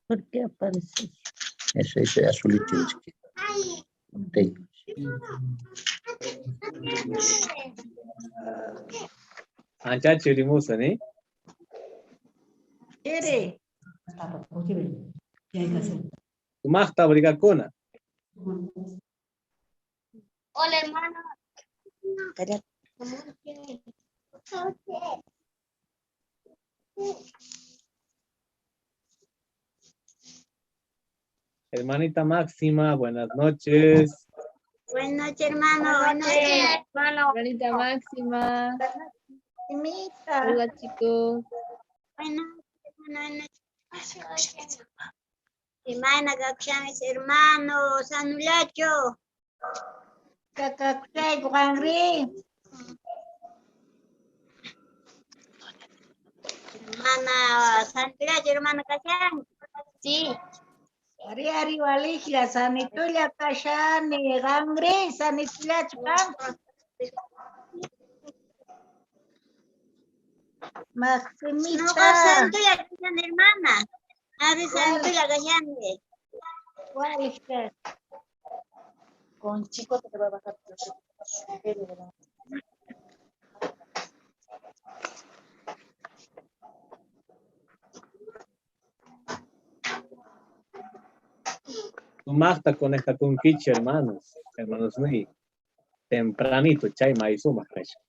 ¿Por qué aparece? Ese azulito chiquito. Tengo. Ancha chirimusa, ¿ni? Chiri. Sumaqta brigakuna. Hola, hermano. Cállate. Hermanita Máxima, buenas noches. Buenas noches, hermano. Buenas noches, hermano. Hermanita Máxima. Maximita. Hola, chicos. Buenas noches, buenas noches. Hermana, Gakshamis, hermano, Sanulacho. Kakakushay, Guangri. Hermana, Sanulacho, hermana Kashan. Sí. Ari, ari, walijla, sanitulla, kashani, gangri, sanitulla, chkan. Maximita. No, Santulla, Kashan, hermana. Ari, Santulla, Kashani. Walijla. Con chico te va a bajar. Sumaqta conectakunkichik, hermanos. Hermanos ni tempranito, chay maysumaq kashan.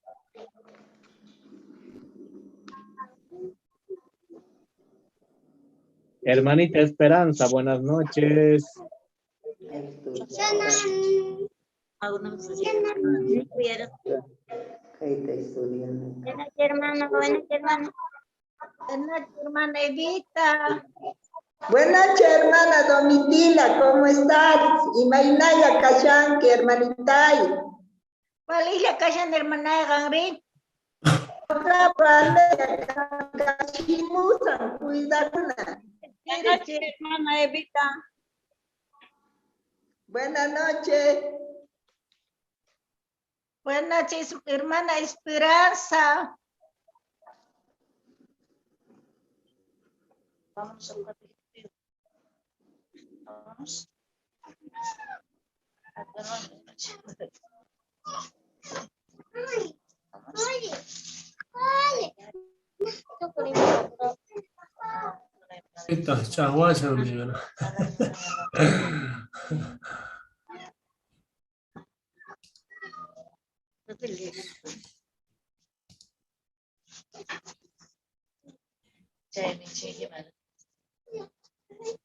Hermanita Esperanza, buenas noches. Buenas noches, hermano. Buenas noches, hermano. Buenas noches, hermana Evita. Buenas noches, hermana Domitila, ¿cómo estás? Imaynaya kashanki, hermanitay. ¿Cuál es la kashan, hermana Gangri? Kashimusan, cuidakuna. Buenas noches, hermana Evita. Buenas noches. Buenas noches, hermana Esperanza. Vámonos a buscar. Vámonos.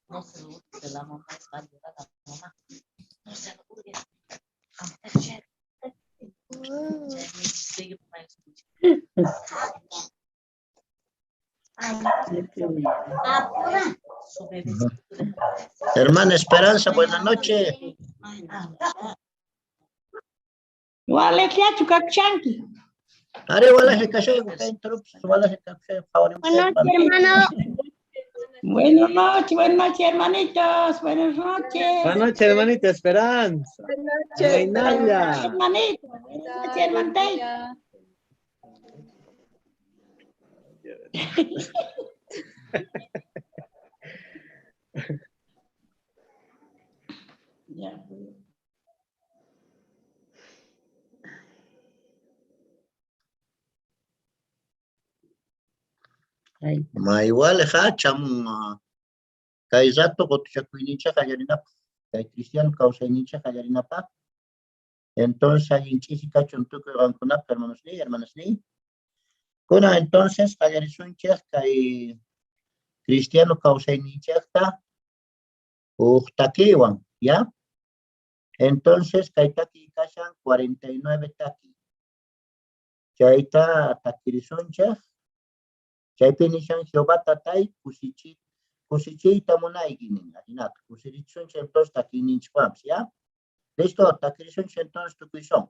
No se lo hurgue, la mamá es va a llevar a la mamá. No se lo hurgue. Hermana Esperanza, buenas noches. Buenas noches, hermano. Buenas noches, hermanitos. Buenas noches. Buenas noches, hermanita Esperanza. Buenas noches. Buenas Hermanito. Buenas noches, hermanita. Ya. Ma igual hacham kay rato qutuchakuyninchik qallarinapaq, kay cristiano kawsayninchik qallarinapaq. Entonces allin ch'isi kachun tukuy qamkunapaq, hermanos ni, hermanas ni. Kuna entonces qallarisunchik kay cristiano kawsayninchikta huk takiwan, ¿ya? Entonces kay taki kashan 49 taki. Chayta takirisunchik. Chaypi nishan Jehová tatay kusichiyta munayki nin, ajinata, kusirichisunchik entonces takininchikwanpis, ¿ya? Listo, takirisunchik entonces tukuy son.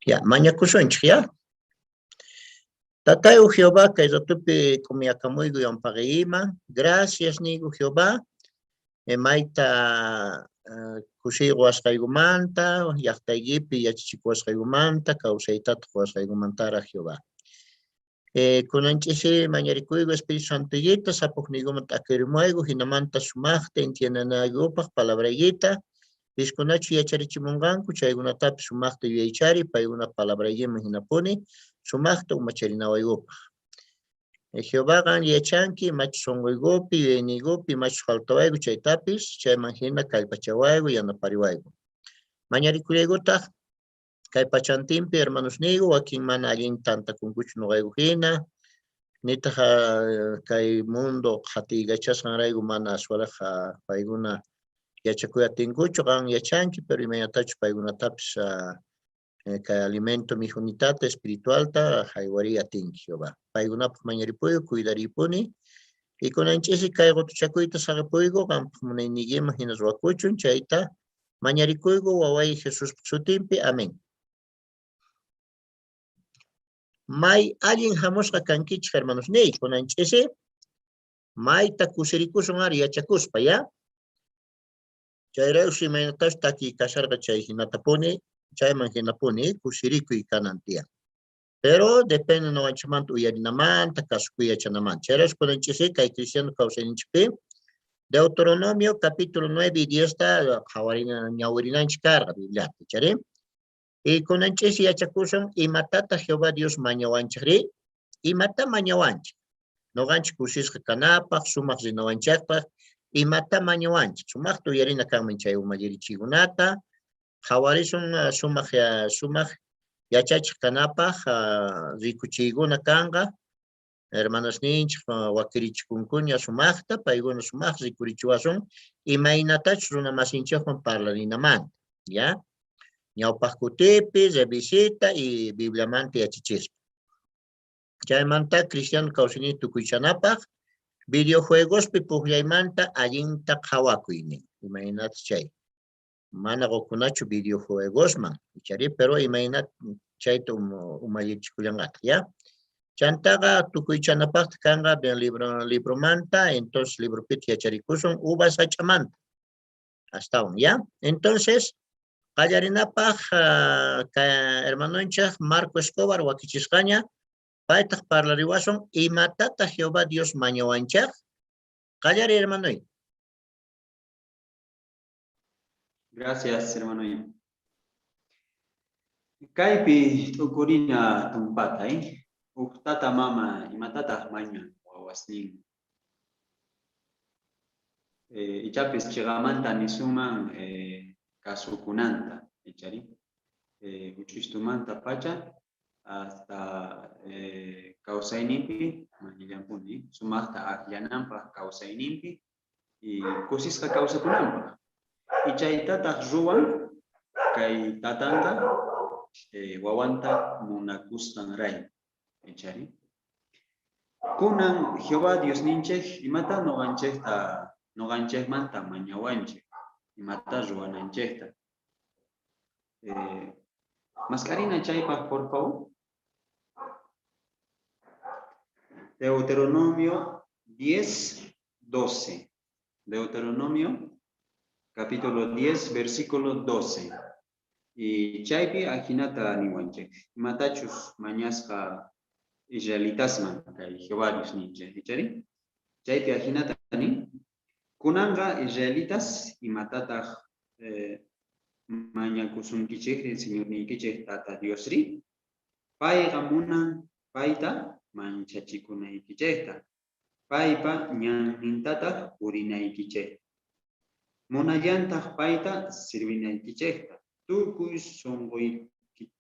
Ya, mañakusunchik, ya. Tatayu Jehová, kay ratupi k'umiykamuyku yampaqiyman. Gracias niyku Jehová. Mayta kusiy quwasqaykumanta, llaqtaykipi yachachikuwasqaykumanta, kawsaytataq quwasqaykumantaraq Jehová. Kunan ch'isi mañarikuyku Espíritu Santoykita, sapuqniykuman t'akirimuwayku, hinamanta sumaqta entiendenaykupaq palabraykita, piskunachu yacharichimunqanku, chaykunatapis sumaqta yuyaychari, paykuna palabraykiman hinapuni, sumaqta umacharinawaykupaq. Jehová qan yachanki imachus sunquykupi, yuyayniykupi, imachus faltawayku chaytapis, chayman hina kallpachawayku, yanapariwayku. Mañarikullaykutaq kay pachantinpi hermanosniyku, wakin mana allin tantakunkuchu nuqayku hina, nitaq kay mundo qhatiykachasqanrayku mana aswalaq paykuna yachakuy atinkuchu, qan yachanki, pero imaynatachus paykunatapis kay alimento mikhunitata espiritualta haywariy atinki Jehová. Paykunapaq mañaripuyku, cuidaripuni. Y kunan ch'isi kay qutuchakuyta saqipuyku, qampaq munayniykiman hina ruwakuchun, chayta mañarikuyku waway Jesuspaq sutinpi. Amén. May allin hamusqa kankichik hermanos niy, kunan ch'isi mayta kusirikusun ari yachakuspa, ya? Chayrayku imaynatachus takiy kasharqa chay hinatapuni, chayman hinapuni kusirikuy kanan tiyan. Pero depende nuqanchikmanta uyarinamanta, kasukuy yachanamanta. Chayrayku kunan ch'isi kay cristiano kawsayninchikpi Deuteronomio capítulo 9 y 10 ta qhawarina ñawirinanchik karqa Bibliapi, chari? Y kunan ch'isi yachakusun imatataq Jehová Dios mañawanchikri? Imata mañawanchik? Nuqanchik kusisqa kanapaq, sumaq rinawanchikpaq, imata mañawanchik? Sumaqta uyarina kanman chay umallirichiykunata, qhawarisun sumaq sumaq yachachiq kanapaq rikuchiykuna kanqa. Hermanosninchik wakirichikunkuña sumaqta, paykuna sumaq rikurichiwasun imaynatachus runa masinchikwan parlarinamanta, ya? Ñawpaq kutipi, revisita y Bibliamanta yachachispa. Chaymanta cristiano kawsayninta tukuychanapaq videojuegospi pukllaymanta allinta qhawakuy nin. Imaynataq chay? Mana qukunachu videojuegosman, ichari, pero imaynat chayta umallichikullanqataq, ya? Chantaqa tukuychanapaqta kanqa bien libro libromanta, entonces libropita yacharikusun uva sach'amanta. Astawan, ya? Entonces, qallarinapaq hermanonchik Marco Escobar wakichisqaña, paytaq parlariwasun imatataq Jehová Dios mañawanchik? Qallari, hermanoy. Gracias, hermano. Kaypi t'ukurina tumpata, eh? Uj tata mama imatataq mañan wawasnin? Ichapis chiqamanta nisunman kasukunanta, ichari? Huch'uystumanta pacha hasta kawsayninpi mañallanpuni, sumaqta akllananpaq kawsayninpi y kusisqa kawsakunanpaq. Y chaytataq ruwan kay tatanqa wawanta munakusqanrayku, ichari? Kunan Jehová Diosninchik imata nuqanchikta nuqanchikmanta mañawanchik, imata ruwananchikta. Mask'arina chaypaq, por favor. Deuteronomio 10, 12. Deuteronomio capítulo 10, versículo 12. Y chaypi ajinata niwanchik. Imatachus mañasqa israelitasman kay Jehová Diosninchik, ichari? Chaypi ajinata nin. Kunanqa israelitas imatataq mañakusunkichikri Señorniykichik Tata Diosri? Payqa munan payta manchachikunaykichikta, paypa ñannintataq purinaykichikta. Munallantaq payta sirvinaykichikta, tukuy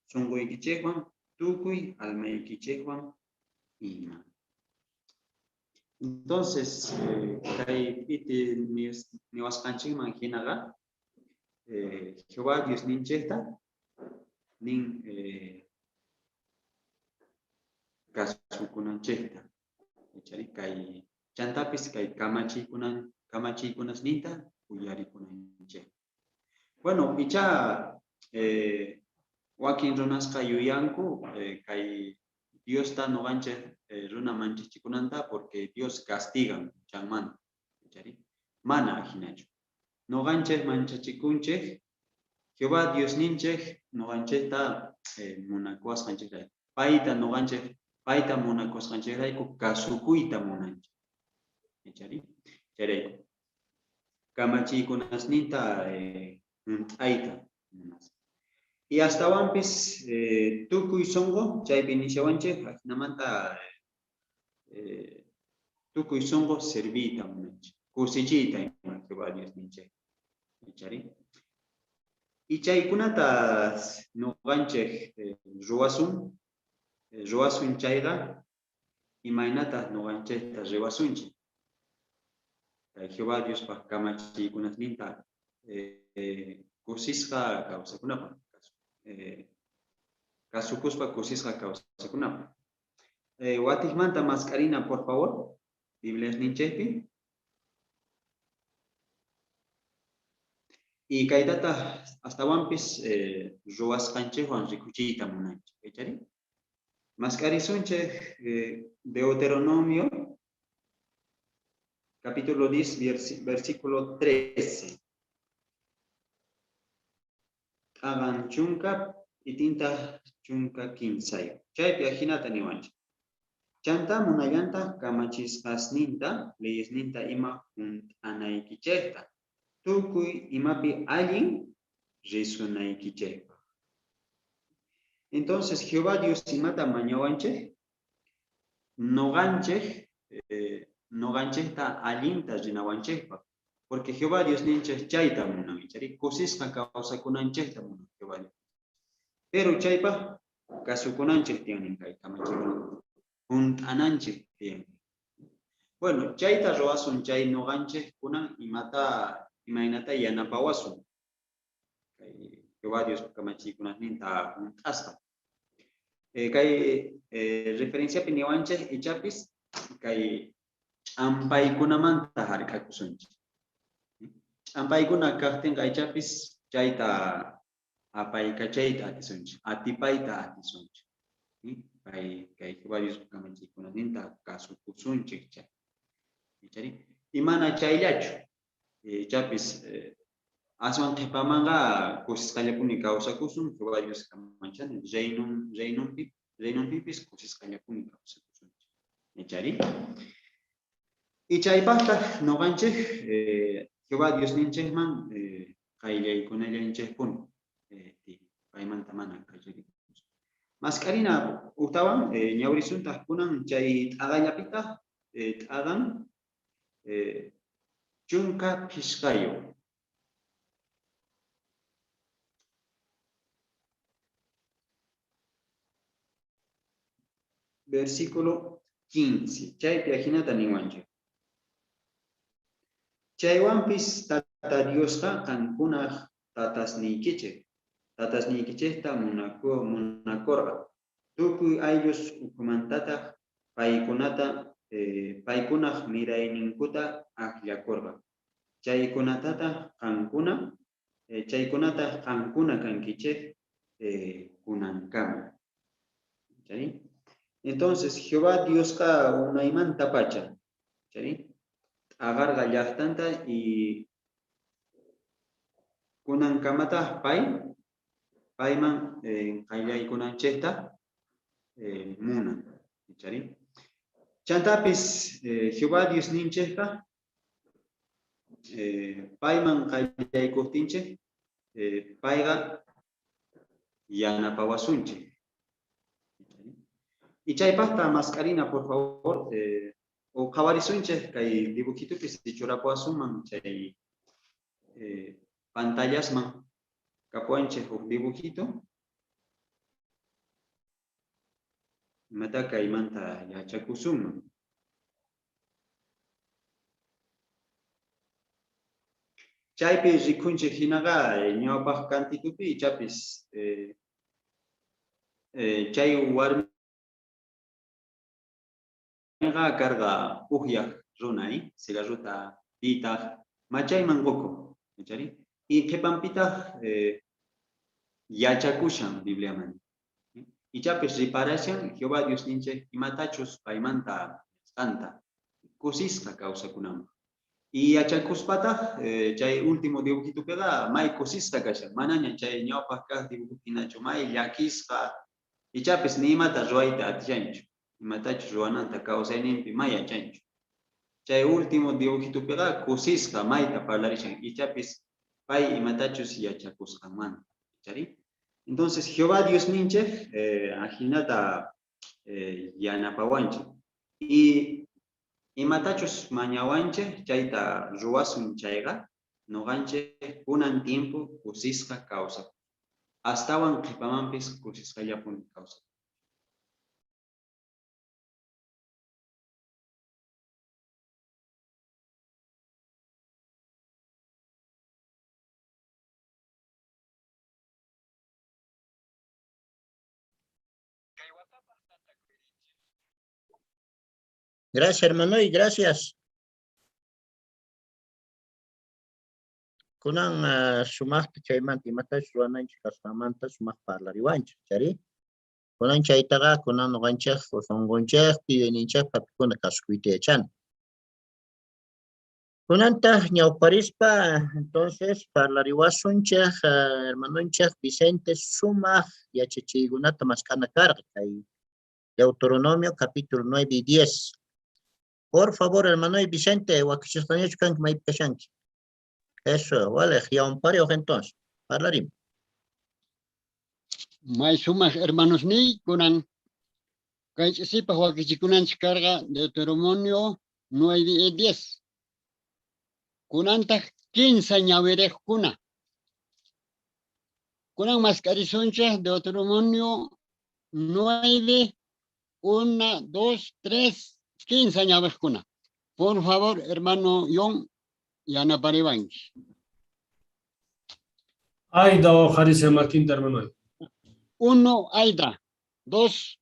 sunquykichikwan, tukuy almaykichikwan ima. Entonces, kay p'iti niwasqanchikman hinaqa, Jehová Diosninchikta nin kasukunanchikta. Ichari kay chantapis kay kamachiykunasninta uyarikunanchik. Bueno, icha Wakin runasqa yuyanku kay Diosta noqanchej runa manchachikunanta porque Dios castigan huchanmanta. Ichari? Mana ajinachu. Noqanchej manchachikunchej Jehová Diosninchej noqanchejta munakuwasqanchejrayku. Payta noqanchej payta munakusqanchejrayku kasukuyta munanchej. Ichari? Chayrayku. Kamachiykunasninta hunt'ayta munaspa. Y astawanpis tukuy sunqu chaypi nishawanchej ajinamanta tukuy sunqu serviyta munanchej, kusichiyta ima Jehová Diosninchej. Ichari? Y chaykunata noqanchej ruwasun, ruwasun chayqa imaynataq noqanchejta riwasunchej. Jehová Diospaq kamachiykunasninta kusisqa kawsakunapaq, kasukuspa kusisqa kawsakunapaq. Watiqmanta mask'arina, por favor, Bibliasninchejpi. Y kaytataq astawanpis ruwasqanchejwan rikuchiyta munanchej, ichari? Mask'arisunchej Deuteronomio, capítulo 10, versículo 13. T'aqan chunka p'itintaq chunka kinsayuq. Chaypi ajinata niwanchej. Chantá munallantaq kamachisqasninta, leyesninta ima hunt'anaykichejta, tukuy imapi allin risunaykichejpaq. Entonces, Jehová Dios imata mañawanchej? Noqanchej, noqanchejta allinta rinawanchejpaq. Porque Jehová Diosninchej chayta munan, ichari kusisqa kawsakunanchejta munan Jehová Dios. Pero chaypaq kasukunanchej tiyan kay kamachiykunata, hunt'ananchej tiyan. Bueno, chayta ruwasun chay noqanchej kunan imata imaynata yanapawasun. Kay Jehová Dios kamachiykunasninta hunt'aspa. Kay referenciapi niwanchej ichapis kay ch'ampaykunamanta hark'akusunchej. Ch'ampaykuna kaqtinqa ichapis chayta apaykachayta atisunchej, atipayta atisunchej. Kay kay Jehová Dios kamachiykunasninta kasukusunchej chay. Ichari? Y mana chayllachu. Ichapis aswan qhipamanqa kusisqallapuni kawsakusun, Jehová Dios kamachani reinon reinonpi reinonpipis kusisqallapuni kawsakusunchej. Ichari? Y chaypaqtaq noqanchej Jehová Diosninchejman qayllaykunallanchejpuni paymanta mana qallarikusun. Mask'arina ujtawan ñawrisuntaq kunan chay t'aqallapitaq t'aqan 15. Versículo 15. Chaypi ajinata niwanchej. Chaywanpis Tata Diosqa qankunaj tatasniykichej, tatasniykichejta munakorqa. Tukuy ayllus ukhumantataq paykunata paykunaj mirayninkuta ajllakorqa. Chaykunatataq qankuna, chaykunataq qankuna kankichej kunankama. ¿Sí? Entonces, Jehová Diosqa unaymanta pacha, ¿sí? T'aqarqa llaqtanta y kunankamataq pay payman qayllaykunanchejta munan. ¿Sí? Chantapis Jehová Diosninchejqa payman qayllaykuptinchej payqa yanapawasunchej. Y chaypaqta mask'arina, por favor, o qhawarisunchej kay dibujitupi si churapuwasunman chay pantallasman kapuwanchej huk dibujito. Imata kaymanta yachakusunman. Chaypi rikhunchej hinaqa ñawpaq kantitupi ichapis chay warmiqa karqa ukyaq runa, cigarrota pitaq machayman qukuq, ichari? Y qhipanpitaq Yachakushan Bibliamanta. Ichapis riparashan Jehová Diosninchik imatachus paymanta nisqanta kusisqa kawsakunanpaq. Y yachakuspataq chay último dibujitupiqa may kusisqa kashan, manaña chay ñawpaq kaq dibujinachu, may llakisqa, ichapis ni imata ruwayta atishanchu, imatachus ruwananta kawsayninpi may yachanchu. Chay último dibujitupiqa kusisqa mayta parlarishan, ichapis pay imatachus yachakusqanmanta, chari. Entonces Jehová Diosninchik ajinata yanapawanchik. Y imatachus mañawanchik chayta ruwasun chayqa, noqanchik kunan tiempo kusisqa kawsakun. Astawan qhipamanpis kusisqallapuni kawsakun. Gracias, hermano, y gracias. Kunan sumaqta chaymanta imatachus ruwananchik kasqanmanta sumaq parlariwanchik, chari. Kunan chaytaqa kunan nuqanchik sunqunchikpi yuyayninchikpi apikuna kasukuyta yachana. Kunantaq ñawparispa, entonces parlariwasunchik, hermanonchik Vicente sumaq yachachiykunata mask'ana karqa kay Deuteronomio capítulo 9 y 10. Por favor, hermano Vicente, wakichisqañachu kanki maypi kashanki. Eso, vale, yaunpariuq entonces, parlarim. May sumaq hermanosniy kunan kay ch'isipaq wakichikunanchik karqa Deuteronomio 9 y 10. Kunantaq 15 ñawiriqkuna. Kunan mask'arisunchik Deuteronomio 9, 1, 2, 3, 15 ñawiriqkuna. Por favor, hermano John, yanapariwanki. Aida o Jarisa Maquinta, hermano. 1, Aida. 2.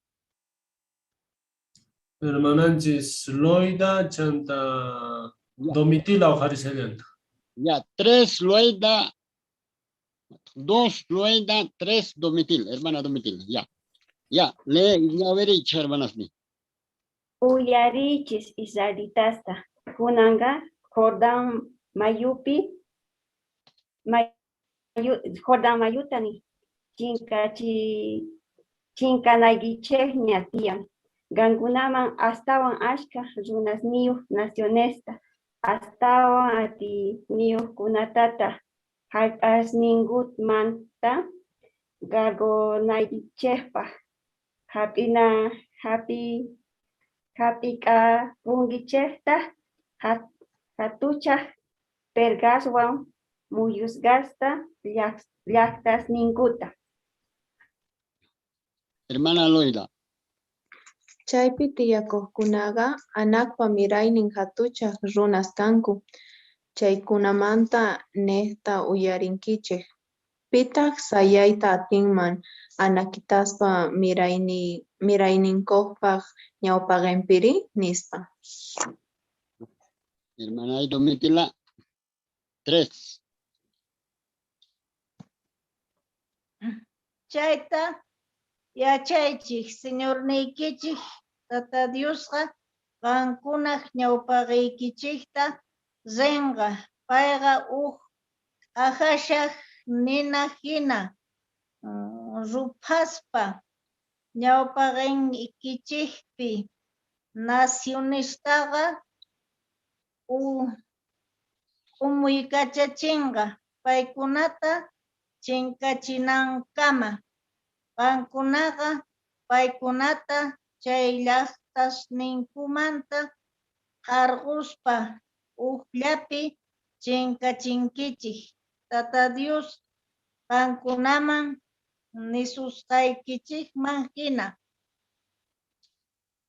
Hermananchis Loida, Chanta Domitila o Jarisa Llanta. Ya, 3, Loida. 2, Loida, 3, Domitila, hermana Domitila. Ya. Ya, le ñawirichik, hermanas ni. Uyarichis israelitasta, kunanqa Jordán mayupi, mayu, Jordán mayutani, chinkanaykichikña tiyan. Qankunaman astawan achka runasniyuq nacionesta, astawan atiyniyuqkunatata jallp'asninkumanta qarqunaykichikpaq hap'ikapunkichiktaq jatuchaq perqaswan muyusqasta llaqtasninkuta. Hermana Loida. Chaypi tiyakuqkunaqa Anakpa miraynin jatuchaq runas kanku, chaykunamanta niqta uyarinkichik. Pitaq sayayta atinman Anakitaspa mirayninkojpaq ñawpaqinpiri, nispa. Hermana Domitila, 3. Chayta yachaychik, Señorniykichik, Tata Diosqa qankunaq ñawpaqiykichikta rinqa, payqa uj k'ajashaq nina hina ruphaspa ñawpaqiykichikpi nacionestaqa k'umuykachachinqa paykunata chinkachinankama. Qankunaqa paykunata chay llaqtasninkumanta qarquspa ujllapi chinkachinkichik. Tata Dios qankunaman nisusqaykichikman hina.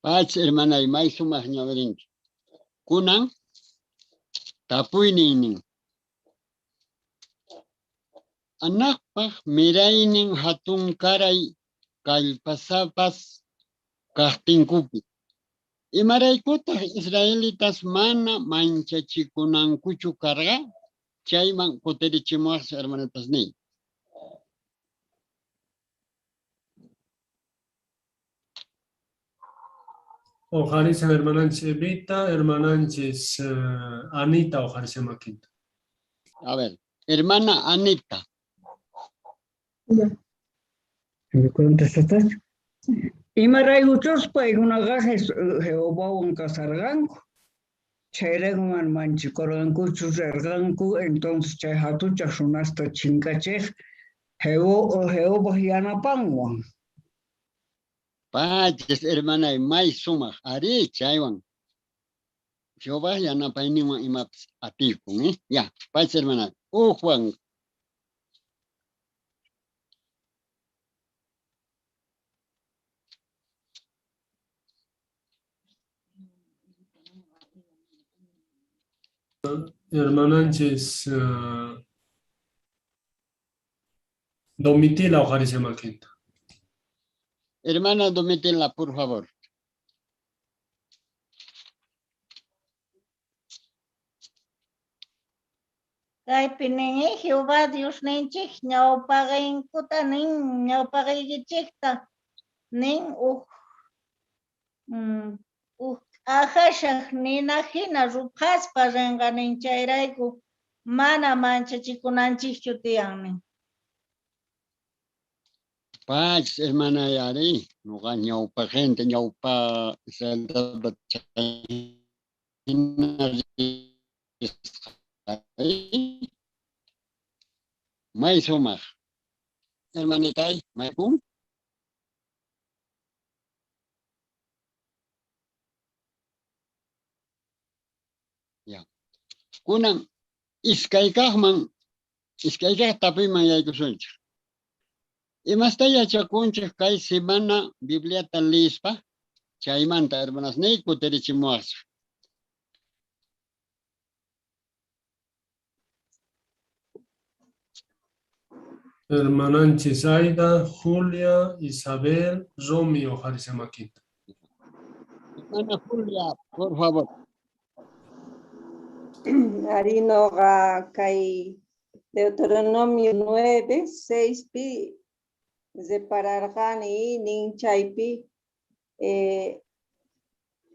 Pach, hermana, may sumaq ñawirinki. Kunan tapuynin. Anakpaq miraynin hatunkaray kallpasapas kaqtinkupi. Imaraykutaq israelitas mana manchachikunankuchu karqa? Chayman kutirichimuwaq, hermanitas niy. Ojarishan hermananchis Evita, hermananchis Anita ojarishan makinta. A ver, hermana Anita. Contestaste. Imaraykuchus paykunaqa Jehovawan kasarqanku. Chayrayku mana manchikurqankuchu rirqanku, entonces chay hatuchaq runasta chinkachiq Jehovah yanapanwan. Pachis, hermana, may sumaq ari chaywan. Jehová yanapayninwan imapis atikun, ¿eh? Ya, pachis, hermana. Juan. Hermananchis Domitila ojarishan makinta. Hermana Domitila, por favor. Kaypi nin Jehová Diosninchik ñawpaqinkuta nin ñawpaqiykichikta nin uj k'ajashaq nina hina ruphaspa rinqa nin chayrayku mana manchachikunanchikchu tiyan nin. Pach, hermana Yari, nuqa ñawpaqinta ñawpa Israelta may sumaq. Hermanitay, maykun? Ya. Kunan iskaykaqman, iskaykaq tapuyman yaykusunchik. Imasta yachakunchik kay semana Bibliata liyispa? Chaymanta, hermanasniy, kutirichimuwaqchik. Hermananchis Aida, Julia, Isabel, Romy ojarishan makinta. Hermana Julia, por favor. Arinoqa kay Deuteronomio 9, 6 pi repararqani nin chaypi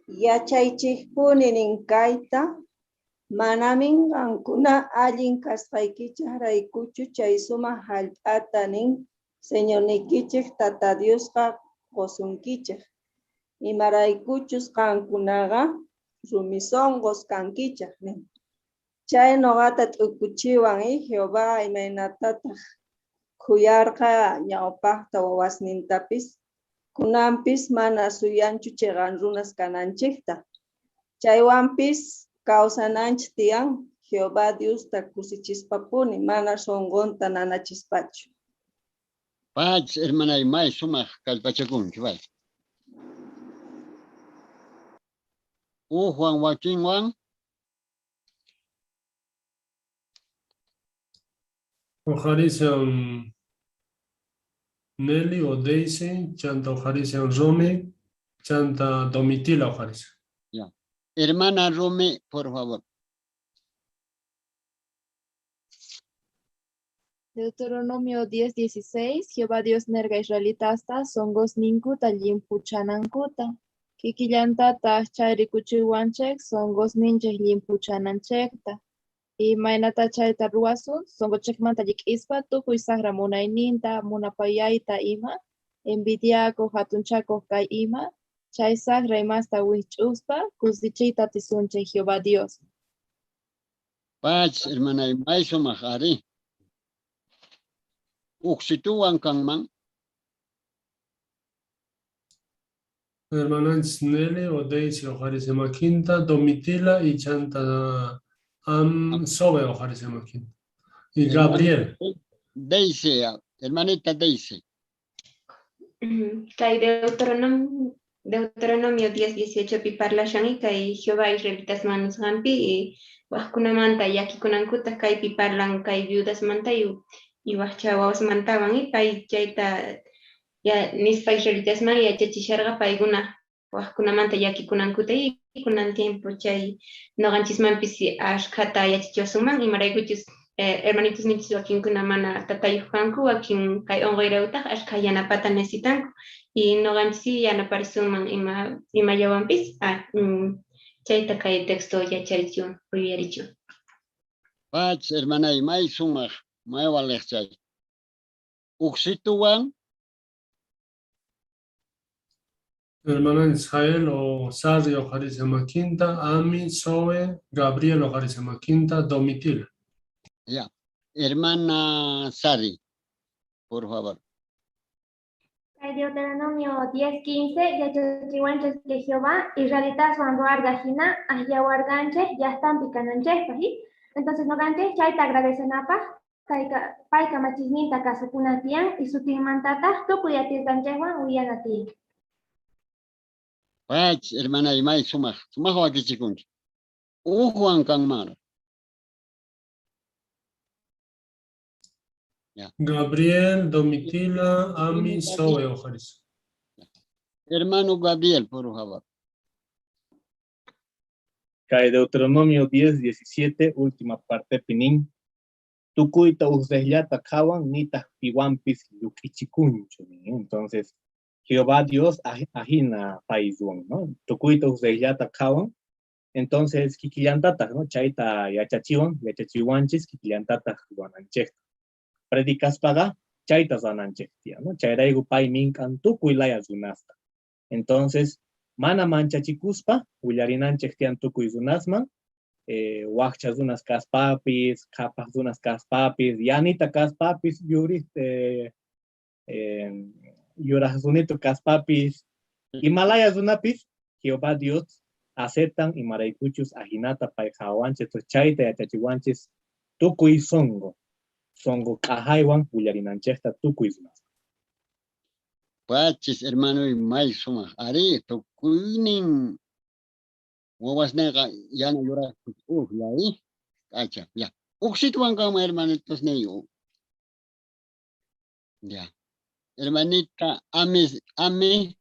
yachaychikpuni nin kayta manamin qankuna allin kasqaykichik raykuchu chay sumaq hallp'ata nin Señorniykichik Tata Diosqa qusunkichik imaraykuchus qankunaqa rumi sunqus kankichik nin. Chay nuqata t'ukuchiwan Jehová imaynatataq khuyarqa ñawpaqta wawasnintapis kunanpis mana suyanchu chiqan runas kananchikta. Chaywanpis kawsananchik tiyan Jehová Diosta kusichispapuni mana sunqunta nanachispachu. Pach, hermana, may sumaq kallpachakunki, bay. Juan wakinwan. Ojarishan Nelly o Daisy, chanta ojarishan Romy, chanta Domitila ojarishan. Ya. Hermana Romy, por favor. Deuteronomio 10:16, Jehová Dios nerga israelitasta songos ninkuta llimpuchanankuta. Kikillantataq chay rikuchiwanchik songos ninchik llimpuchananchikta. Imaynata chayta ruwasun songochikmanta llik'ispa tukuy saqra munayninta, munapayayta ima, envidiakuq, hatunchakuq kay ima, chay saqra imasta wikch'uspa kusichiyta atisunchik Jehová Dios. Pach, hermana, may sumaq ari. Uqsituwan kanman. Hermananchis Nelly o Daisy ojarishan makinta, Domitila y chanta Am Sobe ojarishan makinta. Y Gabriel. Daisy, hermanita Daisy. Kay Deuteronomio 10:18 pi parlashan y kay Jehová israelitas manusqanpi y wajkunamanta llakikunankuta kaypi parlan kay viudasmanta y wajcha wawasmantawan y pay chayta ya nispa israelitasman yachachisharqa paykuna wajkunamanta llakikunankuta y kunan tiempo chay noqanchismanpis ashkhata yachachiwasunman imaraykuchus Hermanitos ninchis wakinkuna mana tatayuq kanku, wakin kay unquyrawtaq ashkha yanapata necesitanku y noqanchis sí yanaparisunman ima imallawanpis chayta kay texto yacharichiwan, yuyarichiwan. Pach, hermanay, may sumaq, may waliq chay. Uksituwan. Hermana Israel o Sarri Ojarise Maquinta, Ami, Zoe, Gabriel Ojarise Maquinta, Domitila. Ya. Hermana Sari, por favor. Kay Deuteronomio 10:15 yachachiwanchik que Jehová israelitaswan ruwarqa hina akllawarqanchik llaqtanpi kananchikpaq. Entonces noqanchik chayta agradecenapaq pay kamachisninta kasukuna tiyan y sutinmantataq tukuy atisqanchikwan willana tiyan. Pach, hermana, may sumaq, sumaq wakichikunki. Ujwan kanman. Ya. Gabriel, Domitila, Ami, Zoe Ojaris. Hermano Gabriel, por favor. Kay Deuteronomio 10, 17, última parte, pinín. Tukuyta uqllata qhawan nitaq piwanpis lluq'ichikunchu. Entonces, Jehová Dios ajina paiswan, ¿no? Tukuyta uqllata qhawan. Entonces, kikillantataq, ¿no? Chayta yachachiwan, yachachiwanchis kikillantataq ruwananchikta. Predicaspaqa chayta ruwananchik tiyan, ¿no? Chayrayku pay mink'an tukuy laya runasta. Entonces, mana manchachikuspa willarinanchik tiyan tukuy runasman, waqcha runas kaspapis, qhapaq runas kaspapis, yanita kaspapis, yuri, yuraq runito kaspapis, Himalaya runapis, Jehová Dios aceptan imaraykuchus ajinata pay qhawanchik, chayta yachachiwanchis tukuy songo, songo k'ajaywan willarinanchikta tukuy runas. Pachis, hermano, y may sumaq. Ari, tukuynin wawasniyqa yana yuraq ujlla, Acha, ya. Uksituwan kama hermanitos niyo. Ya. Hermanita, Ami, Ami.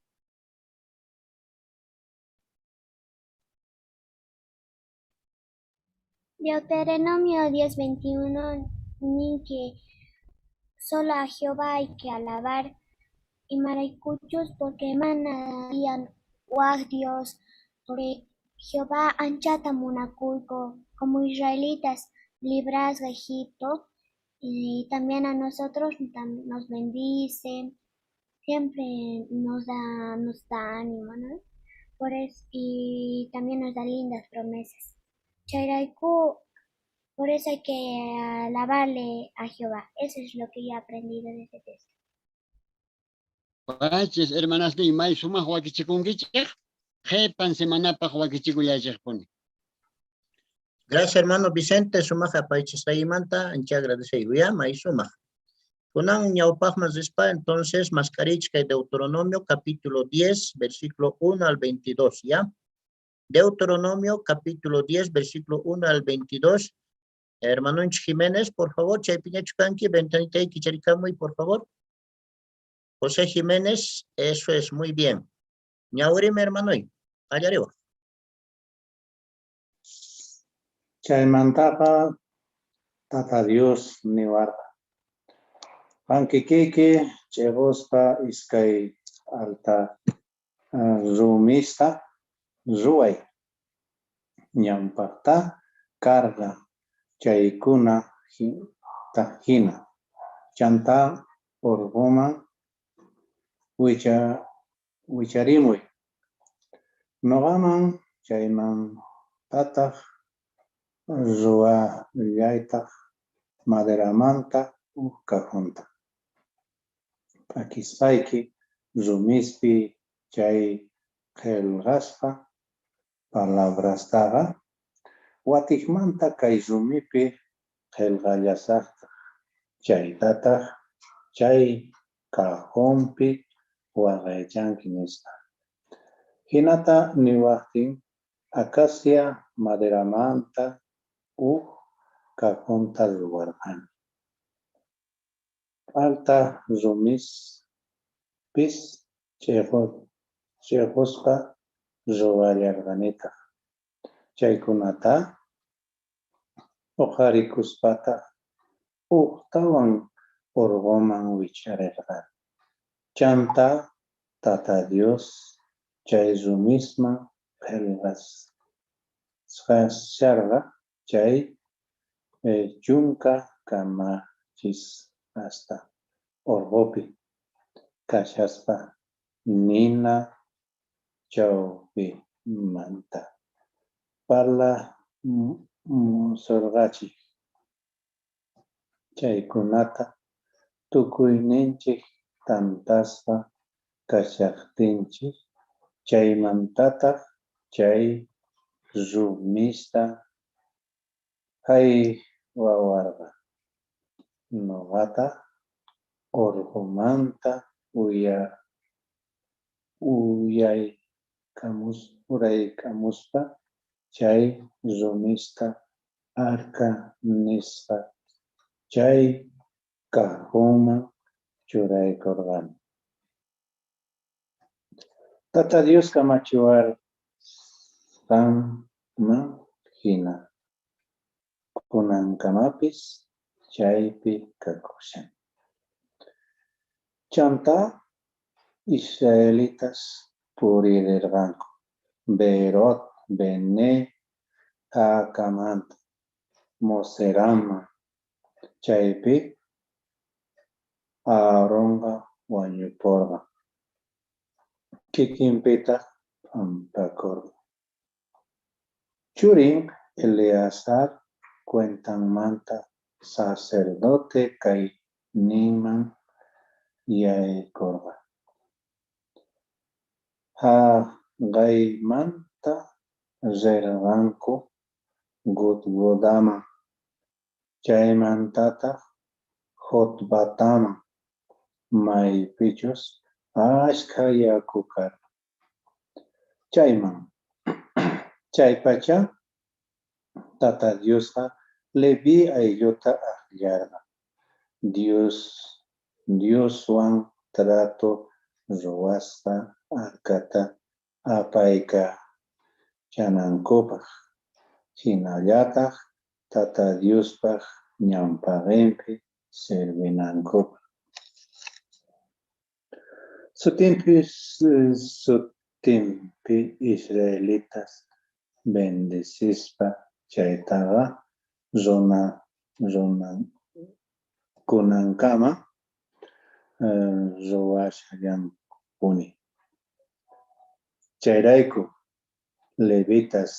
Deuteronomio 10:21, nin que solo a Jehová hay que alabar y maraykuchus porque mana tiyan waj Dios, porque Jehová anchata munakuyku como israelitas librasqa Egipto y también a nosotros nos bendice, siempre nos da ánimo, ¿no? Por eso, y también nos da lindas promesas. Chayrayku, por eso hay que alabarle a Jehová. Eso es lo que yo he aprendido de este texto. Pachis, hermanas, ni may sumaq wakichikunkichik, qhipan semanapaq wakichikullaychikpuni. Gracias, hermano Vicente, sumaq apaychisqaymanta ancha agradecido, ya, may sumaq. Kunan ñawpaqman rispa, entonces, mascarichka Deuteronomio capítulo 10, versículo 1 al 22, ¿ya? Deuteronomio capítulo 10, versículo 1 al 22. Hermano Jiménez, por favor, chaypiñachukanki, ventanita y kicharicamuy, por favor. José Jiménez, eso es, muy bien. Ñaurime, hermano, allá arriba. Chaymantaqa Tata Dios niwarqa. Qankikiqui ch'eqospa iskay alta rumista ruway. Ñawpaqta karqa chaykuna hina. Chanta urquman wicharimuy. Noqaman chaymantataq ruwallaytaq maderamanta uj cajonta. P'akispayki rumispi chay qillqasqa palabrastaqa watiqmanta kay rumipi qillqallasaqtaq chaytataq chay cajonpi waqaychanki nispa. Hinata niwaqtin acacia maderamanta uj cajonta ruwarqani. P'alta rumispis ch'eqospa ruwallarqanitaq. Chaykunata uqharikuspataq Ujtawan orqoman wicharerqani. Chantá Tata Dios chay rumisman qhelqasharqa chay chunka kamachisqasta orqopi kashaspa nina chawpimanta parlamusorqachej. Chaykunata tukuyninchej tantasqa kashajtinchej, chaymantataj chay rumista jaywawarqa. Noqataj orqomanta uraykamuspa chay rumista arca nisqa chay cajonman churaykorqani. Tata Dios kamachiwasqanman jina kunankamapis chaypi kakushan. Chantá israelitas purirerqanku Beerot Bene Jaakanmanta Moseraman. Chaypi Aaronqa wañuporqa, kikinpitaj p'ampakorqa. Churin Eleazar cuentanmanta sacerdote kayninman yaykorqa. Jaqaymanta rerqanku Gudgodaman, chaymantataj Jotbataman, maypichus ashkha yaku karqa chayman. Chaypacha Tata Diosqa Leví aylluta ajllarqa Dioswan trato ruwasqa arcata apaykachanankupaj, jinallataj Tata Diospaj ñawpaqenpi sirvinankupaj. Sutinpi israelitas bendecispa chaytaqa runakunankama ruwashallankupuni. Chayrayku levitas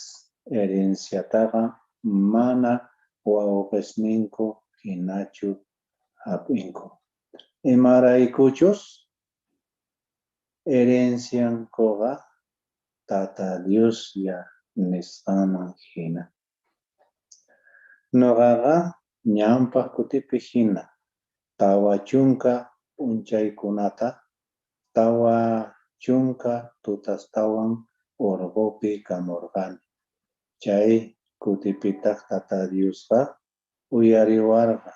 herenciataqa mana wawqesninku jinachu jap'inku. Imaraykuchus herenciankoqa Tata Dioslla nisqanman jina. Noqaqa ñawpaj kutipi jina 40 p'unchaykunata 40 tutastawan orqopi kamorqani. Chay kutipitaj Tata Diosqa uyariwarqa,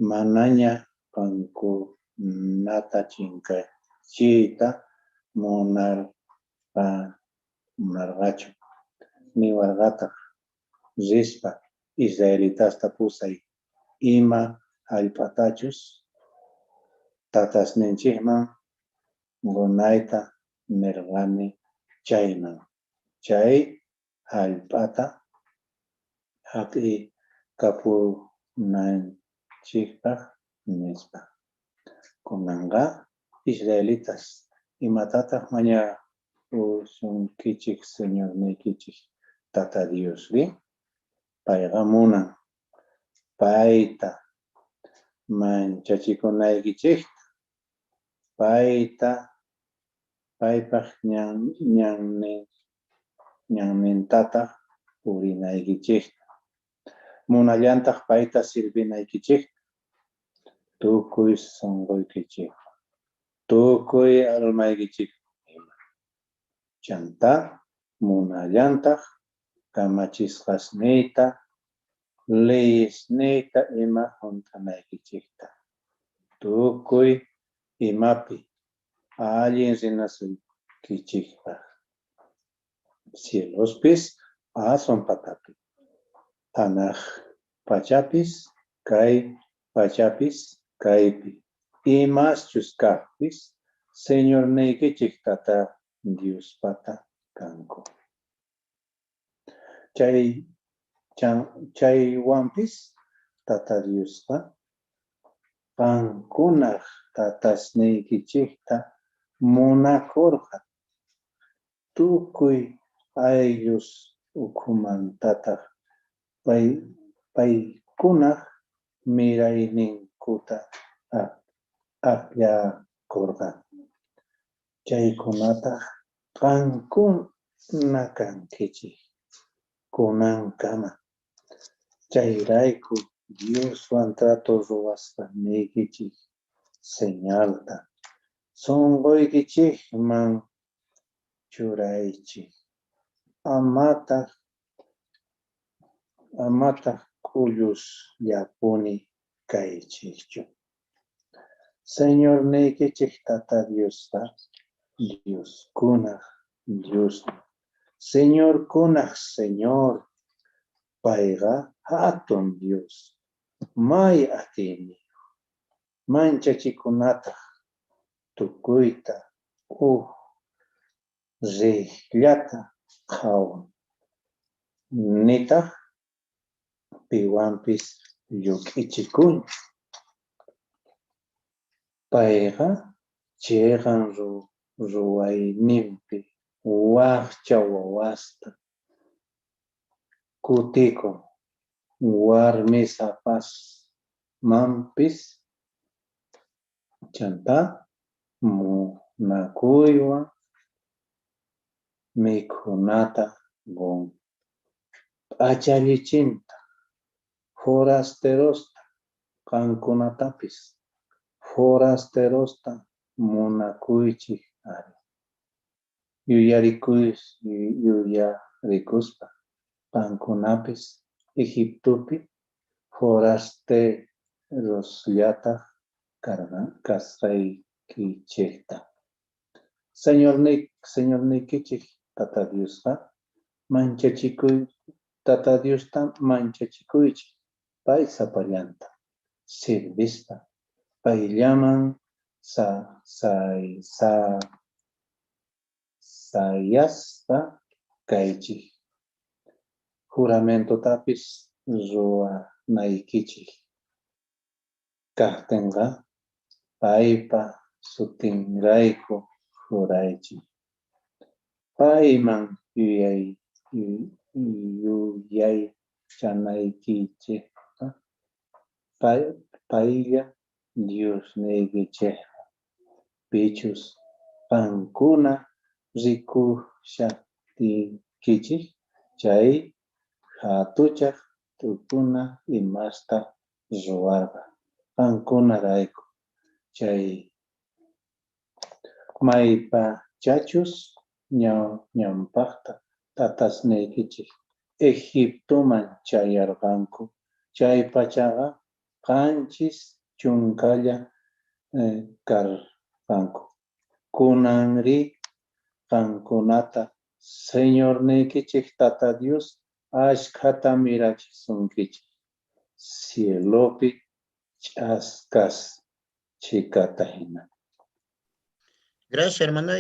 manaña qankunata chinkachiyta munarqachu. Niwarqataj: rispa israelitasta pusay ima jallp'atachus tatasninchejman qonayta nerqani chayman. Chay jallp'ata jap'ikapunanchejpaj, nispa. Kunanqa israelitas, imatataj mañapusunkichej Señorniykichej Tata Diosri? Payqa munan payta manchachikunaykichejta, paypaj ñannintataj purinaykichejta. Munallantaj payta sirvinaykichejta tukuy sonqoykichejwan, tukuy almaykichejwan ima. Chantá munallantaj kamachisqasniyta, leyesniyta ima junt'anaykichejta, tukuy imapi allin rinasuykichejpaj. Cielospis aswan patapi, janaj pachapis Kay pachapis kaypi imaschus kajpis Señorniykichej Tata Diospata kanku. Chaywanpis Tata Diosqa qankunaj tatasniykichejta munakorqa, tukuy ayllus ukhumantataj paykunaj mirayninkuta ajllakorqa. Chaykunataj qankuna kankichej kunankama. Chayrayku Dioswan trato ruwasqaniykichej señalta sonqoykichejman churaychej, amataj k'ullusllapuni kaychejchu. Señorniykichej Tata Diosqa dioskunaj Diosnin, señorkunaj Señor, payqa jatun Dios, may atiyniyoj, manchachikunataj, tukuyta uj rejllata qhawan, nitaj piwanpis lluk'ichikunchu. Payqa cheqan ruwayninpi wajcha wawasta kutikun, warmisapasmanpis, chantá munakuywan mikhunata qon, p'achallichintaj forasterosta. Qankunatapis forasterosta munakuychej ari, yuyarikuspa qankunapis Egiptopi forasterosllataj kasqaykichejta. Señorniykichej Tata Diosqa Tata Diosta manchachikuychej, pay sapallanta sirvispa, payllaman sayaspa kaychej, juramentotapis ruwanaykichej kajtenqa paypa sutinrayku juraychej. Payman yuyaychanaykichejqa paylla Diosniykichejqa, pichus qankuna rikushajtiykichej chay jatuchaj t'ukuna imasta ruwarqa qankunarayku, chay maypachachus ñawpajta tatasniykichej Egiptoman chayarqanku, chaypachaqa 70lla karqanku. Kunanrí qankunata Señorniykichej Tata Dios ashkhata mirachisunkichej, cielopi ch'askas chhikata jina. Gracias, hermano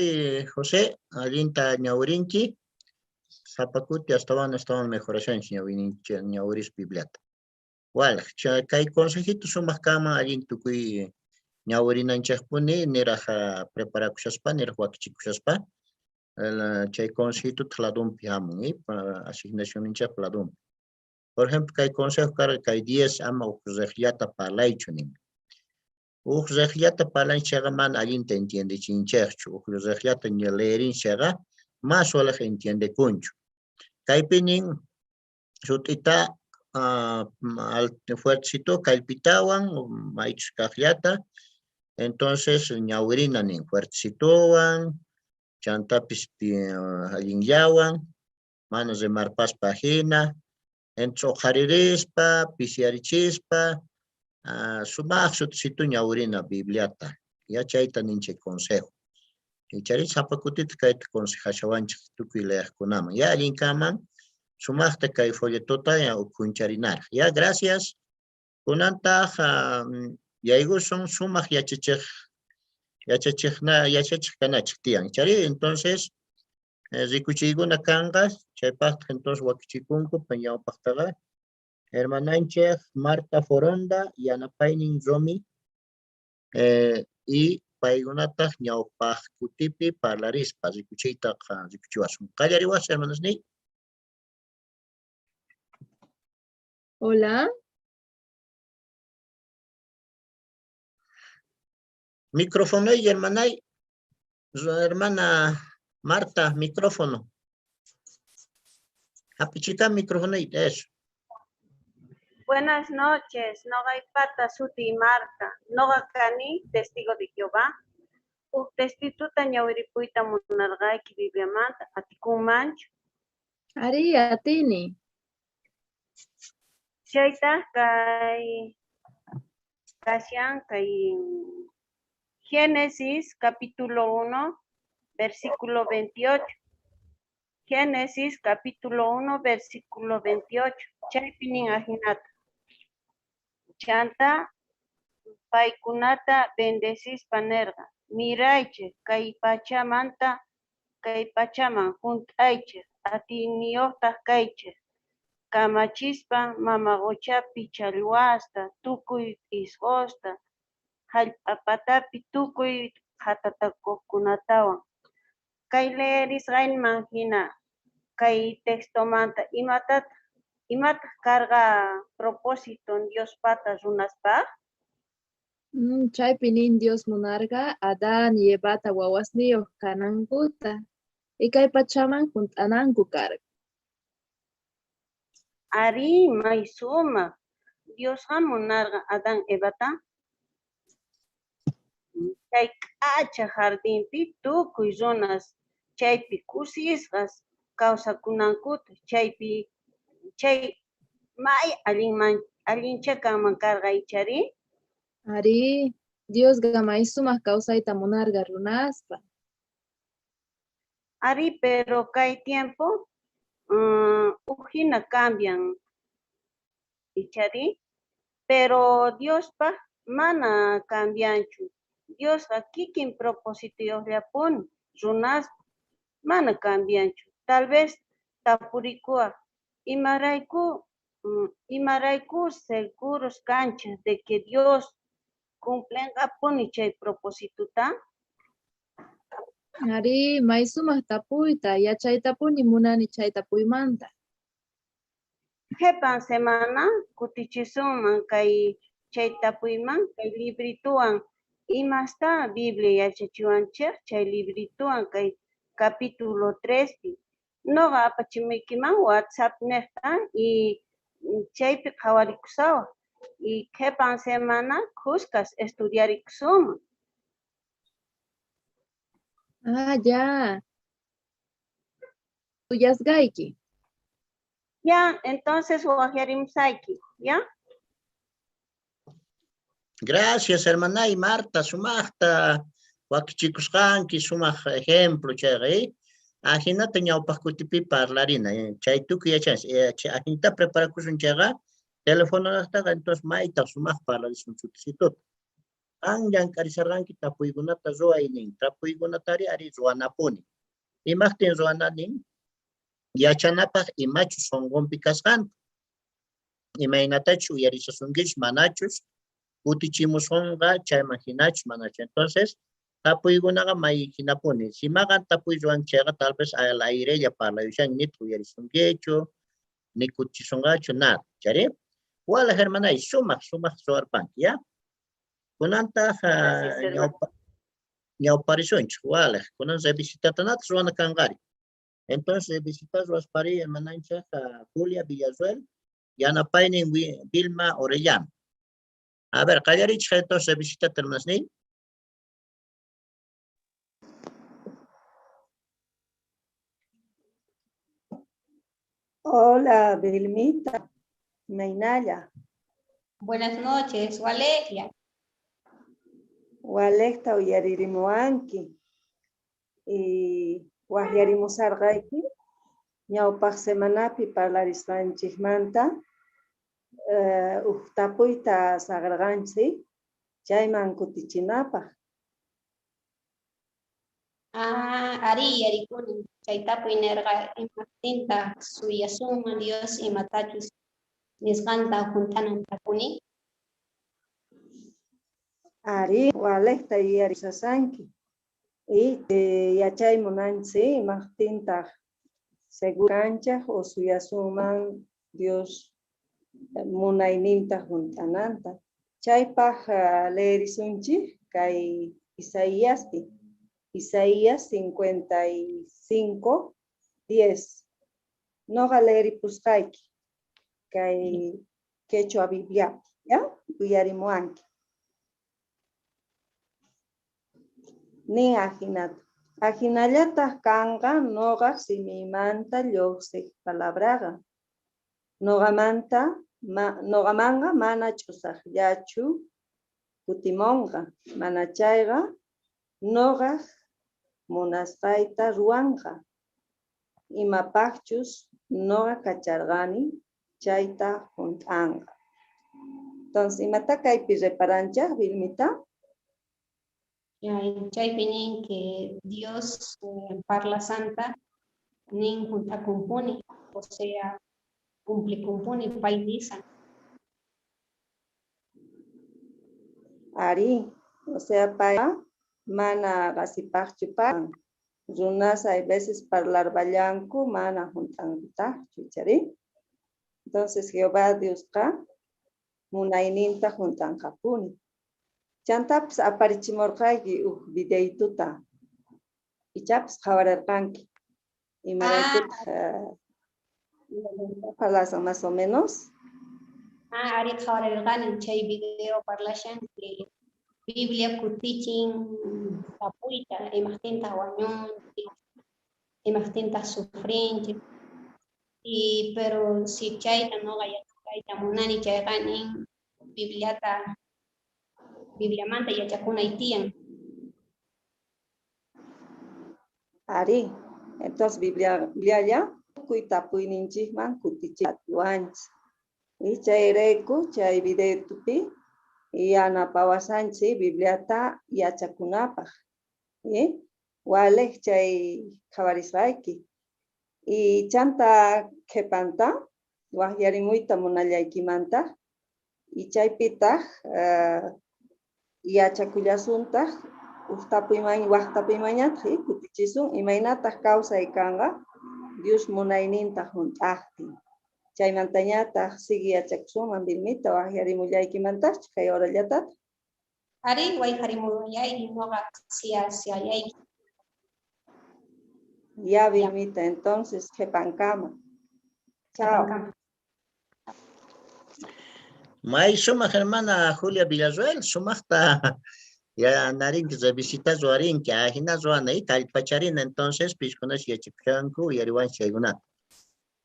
José. Allinta ñawirinki. Sapa kuti astawan astawan mejorashanchik ñawiris Bibliata. Walaj, kay consejito sumaq kanman allin tukuy ñawirinanchikpuni niraj preparakushaspa, niraj wakichikushaspa. Chay consejito ladunpi hamun, asignacionninchikpa ladunpi. Por ejemplo, kay consejo karqa kay 10 ama uj rejllata parlaychu nin. Uj rejllata parlanchikqa mana allinta entiendechinchikchu. Uj rejllata leerinchikqa mas walaj entiendekunchu. Kaypi nin sut'ita fuertecito kallpitawan maychus kaqllata, entonces ñawirina nin fuertecitowan, chantapis allinllawan, mana rimarpaspa hina, entonces uqharirispa, pisiyarichispa, sumaq sut'icito ñawirina Bibliata. Ya chayta ninchik consejo. Ichari sapa kutita kayta consejashawanchik tukuy leaqkunaman. Ya allin kanman sumaqta kay folletota ya ukhuncharinaraq. Ya, gracias. Kunantaq yaykusun sumaq yachachiq yachachiqna yachachiq kanachik tiyan. Chari entonces rikuchiykuna kanqa, chaypaqtaq entonces wakichikunku ñawpaqtaqa hermananchik Marta Foronda yanapaynin Romy y paykunataq ñawpaq kutipi parlarispa rikuchiytaqa rikuchiwasun. Qallariwasun, hermanasniy. Hola. Micrófono, hermanay. Hermana Marta, micrófono. Apichita micrófono y eso. Buenas noches, noqaypata sutiy Marta, noqa kani testigo de Jehová. Huk textituta ñawiripuyta munarqayki Bibliamanta, atikunmanchu? Arí, atini. Chaytaq kay kashan kay Génesis capítulo 1, versículo 28. Génesis capítulo 1, versículo 28. Chaypi nin ajinata. Chanta paykunata bendecispa nerqa, miraychik kay pachamanta kay pachaman hunt'aychik, atiyniyuqtaq kaychik, kamachispa mama quchapi challwasta, tukuy p'isqusta, hallp'a patapi tukuy qhatatakuqkunatawan. Kay leerisqayman hina kay textomanta imatataq imataq karqa propósito Diospata runaspaq? Chaypi nin Dios munarqa Adán y Evata wawasniyuq kanankuta y kay pachaman hunt'ananku karqa. Arí, may sumaq. Diosqa munarqa Adán Evata chay k'acha jardinpi tukuy runas chaypi kusisqas kawsakunankuta, chaypi chay may allinman allincha kanman karqa ichari? Arí, Diosqa may sumaq kawsayta munarqa runaspa. Arí, pero kay tiempo ujina cambian ichari, pero Diospaq mana cambianchu. Diosqa kikin propositoyuqllapuni runaspa mana cambianchu. Tal vez tapurikuwaq imarayku seguros kanchik de que Dios cumplenqapuni chay proposituta? Arí, may sumaq tapuyta, yachaytapuni munani chay tapuymanta. Qhipan semana kutichisunman kay chay tapuyman kay librituwan imasta Biblia yachachiwanchik chay librituwan kay capítulo 3 pi. Noqa apachimuykiman WhatsApp niqta y chaypi qhawarikusawaq y qhipan semana khuskas estudiarikusunman. Ah, ya. Suyasqayki. Ya, entonces waqyarimusayki, ya? Gracias, hermanay Marta, sumaqta wakichikusqanki, sumaq ejemplo chayqa, eh? Ajinata ñawpaq kutipi parlarina, chay tukuy yachanchik, ajinata preparakusun chayqa, telefononaqtaqa entonces mayta sumaq parlarisun chutisituta. Qan llank'arisharqanki tapuykunata ruway nin, tapuykunatari ari ruwanapuni. Imaqtin ruwana nin? Yachanapaq imachus sunqunpi kasqanta. Imaynatachus uyarishasunkichus manachus kutichimusunqa chayman hinachus manachu. Entonces, tapuykunaqa may hinapuni. Si maqan tapuy ruwanki chayqa tal vez al airella parlayushan nitaq uyarisunkichu, ni kutichisunqachu, nada. Chari? Wala hermanay, sumaq sumaq ruwarpanki, ya? Kunantaq ñawparisunchik, waliq. Kunan revisitatanataq ruwana kanqari. Entonces revisita ruwaspari hermananchik Julia Villarruel, yanapaynin Vilma Orellano. A ver, qallarichik entonces revisitata, hermanasniy. Hola, Vilmita. Imaynalla. Buenas noches, Walegia. Walejta uyaririmuwanki. Y waqyarimusarqayki ñawpaq semanapi parlarisqanchikmanta. Uj tapuyta saqirqanchik chayman kutichinapaq. Ah, arí, yarikuni. Chay tapuy nirqa imaptintaq suyasunman Dios imatachus nisqanta hunt'anantapuni. Arí, waliqta yuyarisasanki. Y yachay munanchik imaqtintaq seguro kanchik o suyasunman Dios munayninta hunt'ananta. Chaypaq leerisunchik kay Isaíaspi. Isaías 55, 10. Noqa leeripusqayki kay quechua Bibliapi, ya? Uyarimuwanki. Nin ajinata. Ajinallataq kanqa noqaq simiymanta lluqsiq palabraqa. Noqamanta noqamanqa mana ch'usaqllachu kutimunqa, mana chayqa noqaq munasqayta ruwanqa. Imapaqchus noqa kacharqani chayta hunt'anqa. Entonces, imata kaypi reparanchaq, Vilmita? Chaypi nin que Dios parlasqanta nin hunt'akunpuni, o sea, cumplikunpuni pay nisan. Arí, o sea, payqa mana qasipaqchu pan. Runas hay veces parlarballanku mana hunt'ankutaqchu, chari. Entonces Jehová Diosqa munayninta hunt'anqapuni. Chantapis aparichimurqayki uj videituta. Ichapis qhawarirqanki. Imaraykutaq parlasan más o menos? Ah, arí qhawarirqani chay video parlashan que Biblia kutichin tapuyta imaqtintaq wañunchik, imaqtintaq sufrinchik. Y pero si chayta noqa yachayta munani chayqa nin Bibliata Bibliamanta yachakunay tiyan. Arí, entonces Biblialla tukuy tapuyninchikman kutichiwanchik. Y chayrayku chay videopi yanapawasanchik Bibliata yachakunapaq. Y waliq chay qhawarisqayki. Y chanta qhipanta waqyarimuyta munallaykimantaq y chaypitaq yachakullasuntaq uj tapuyman waq tapuymanñataq kutichisun imaynataq kawsay kanqa Dios munayninta hunt'aqtin. Chaymantañataq sigui yachakusunman Vilmita waqyarimullaykimantaqchu kay horallatataq. Arí, wayqarimullayki noqa siyayki. Ya, Vilmita, entonces, qhipankama. Chao. May sumaq hermana Julia Villarroel, sumaqta ya narinki revisita ruwarinki, ajina ruwana y kallpacharina entonces piskunas yachakushanku uyariwanchik chaykunata.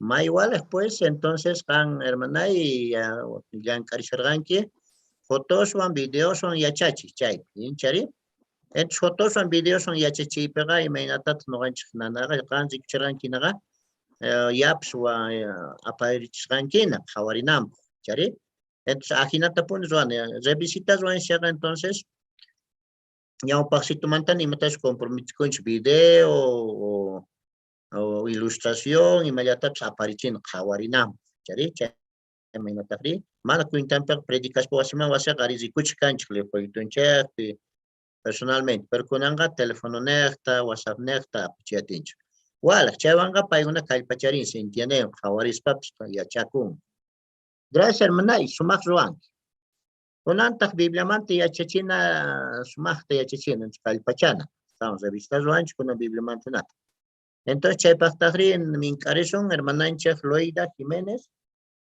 May waliq pues entonces qan hermanay llank'arisharqanki fotoswan videoswan yachachiq chaypi, inchari? Entonces fotoswan videoswan yachachiypiqa imaynatataq nuqanchik nanaqa qan rikuchirqankinaqa yaps aparichisqankina qhawarinanpaq, chari? Entonces ajinatapuni ruwana, revisita ruwanshaqa entonces ñawpaqsitumanta imatachus comprometikunchik video o ilustración imallatapis aparichina qhawarinanpaq, chari? Chaymanataqri mana cuentanpiqa predicaspa wasiman wasiqa ari rikuchik kanchik folletonchikpi personalmente, pero kunanqa telefononejta, WhatsAppnejta apachiyatinchik. Waliq, chaywanqa paykuna kallpacharin, se entienden, qhawarispapis yachakun. Gracias, hermana, y sumaq ruwanki. Kunantaq Bibliamanta yachachina, sumaqta yachachina, kallpachana. Estamos revista ruwanchik kunan Bibliamanta nata. Entonces chaypaqtaqri mink'arisun hermananchik Loida Jiménez,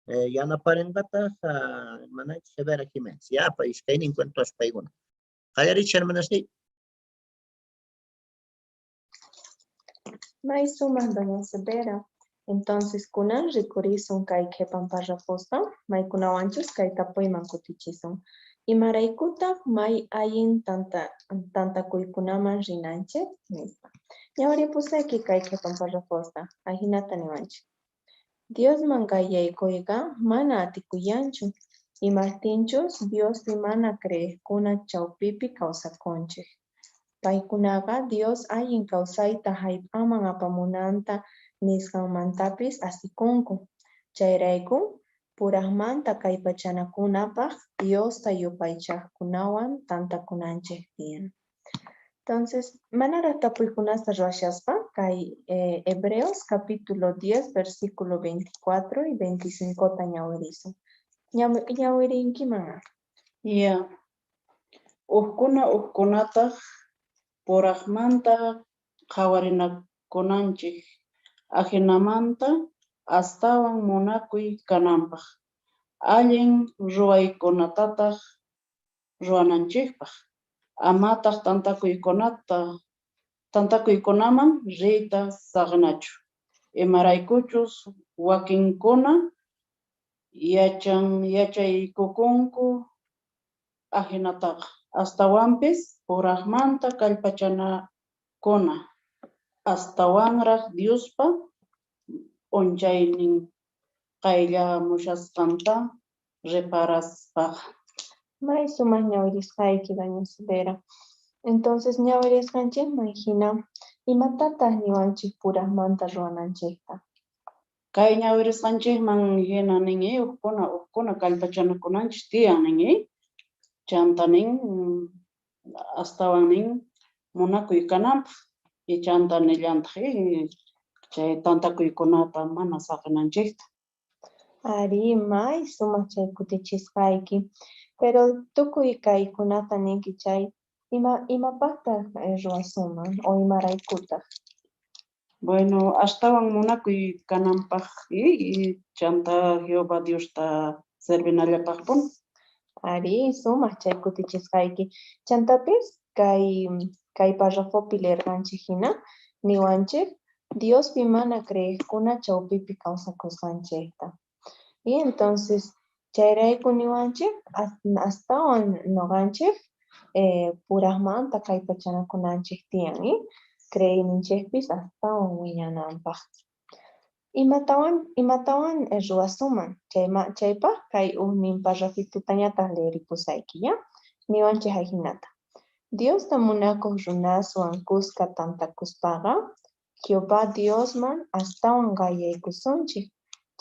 yanaparinqataq hermananchik Severa Jiménez. Yapa iskaynin cuentos paykuna. Qallarich hermanasniy. May sumaq doña Severa. Entonces kunan rikurisun kay qhipan parrafosta, maykunawanchus kay tapuyman kutichisun. Imaraykutaq may allin tantakuykunaman rinanchik? Nispa. Ñawripusayki kay qhipan parrafosta, ajinata niwanchik. Diosman qayllaykuyqa mana atikullanchu, imajtinchus Diospi mana creejkuna chawpipi kawsakunchej. Paykunaqa Dios allin kawsayta jallp'aman apamunanta nisqanmantapis asikunku. Chayrayku purajmanta kallpachanakunapaj Diosta yupaychajkunawan tantakunanchej tiyan. Entonces, manaraj tapuykunasta ruwashaspa, kay Hebreos capítulo 10, versículo 24 y 25 ta ñawirisun. Ñawirinkiman. Ya. Ujkuna ujkunataj purajmanta qhawarinakunanchej, ajinamanta astawan munakuy kananpaj, allin ruwaykunatataj ruwananchejpaj. Amataj tantakuykunaman riyta saqenachu, imaraykuchus wakinkuna yachaykukunku ajinataqa. Astawanpis purajmanta kallpachanakuna, astawanraj Diospa p'unchaynin qayllamushasqanta reparaspaqa. May sumaq ñawirisqayki, doña Severa. Entonces, ñawirisqanchikman hina, imatataq niwanchik purajmanta ruwananchikta? Kay ñawirisqanchikman hina nin, ujkuna ujkuna kallpachanakunanchik tiyan nin, chanta nin astawan nin munakuy kananpaq, y chanta nillantaq chay tantakuykunata mana saqenanchikta. Ari, may sumaq chay kutichisqayki. Pero tukuy kaykunata ninki chay, imapaqtaq ruwasunman o imaraykutaq? Bueno, astawan munakuy kananpaq y chanta Jehová Diosta servinallapaqpuni. Ari, sumaq chay kutichisqayki. Chantapis kay parrafopi leerqanchik hina, niwanchik Diospi mana creejkuna chawpipi kawsakusqanchikta. Y entonces, chayrayku niwanchik astawan noqanchik purajmanta kallpachanakunanchik tiyan, y creeyninchikpis astawan wiñananpaq. Imatawan ruwasunman chaypaq kay ujnin parrafitutañataq leeripusayki, ya? Niwanchik ajinata. Diosta munakuq runaswan kuska tantakuspaqa, Jehová Diosman astawan qayaykusunchik.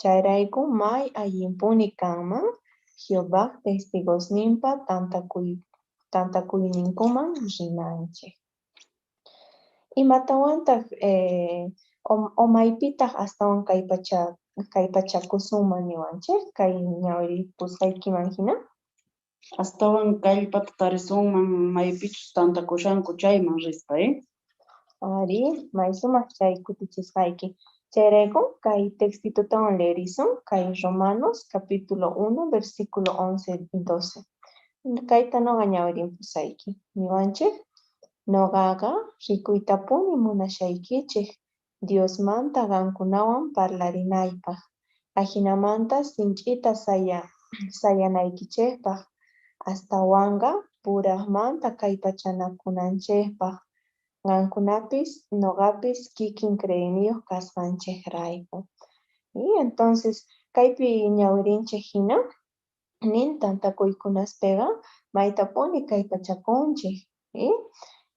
Chayrayku may allinpuni kanman Jehová testigosninpa tantakuyninkuman rinanchik. Imatawantaq o maypitaq astawan kallpachakusunman niwanchik kay ñawiripusqaykiman hina? Astawan kallpata tarisunman maypichus tantakushanku chayman rispa, Ari, may sumaq chay kutichisqayki. Chayrayku kay textitutawan leerisun, kay Romanos capítulo 1, versículo 11 y 12. Kayta noqa ñawirimpusayki. Niwanchik, noqaqa rikuytapuni munashaykichik Diosmanta qankunawan parlarinaypaq. Ajinamanta sinch'ita sayanaykichikpaq, astawanqa purajmanta kallpachanakunanchikpaq. Qankunapis, noqapis kikin creeyniyuq kasqanchikrayku. Y entonces, kaypi ñawirinchik hina, nin tantakuykunaspiqa maytapuni kallpachakunchik. Y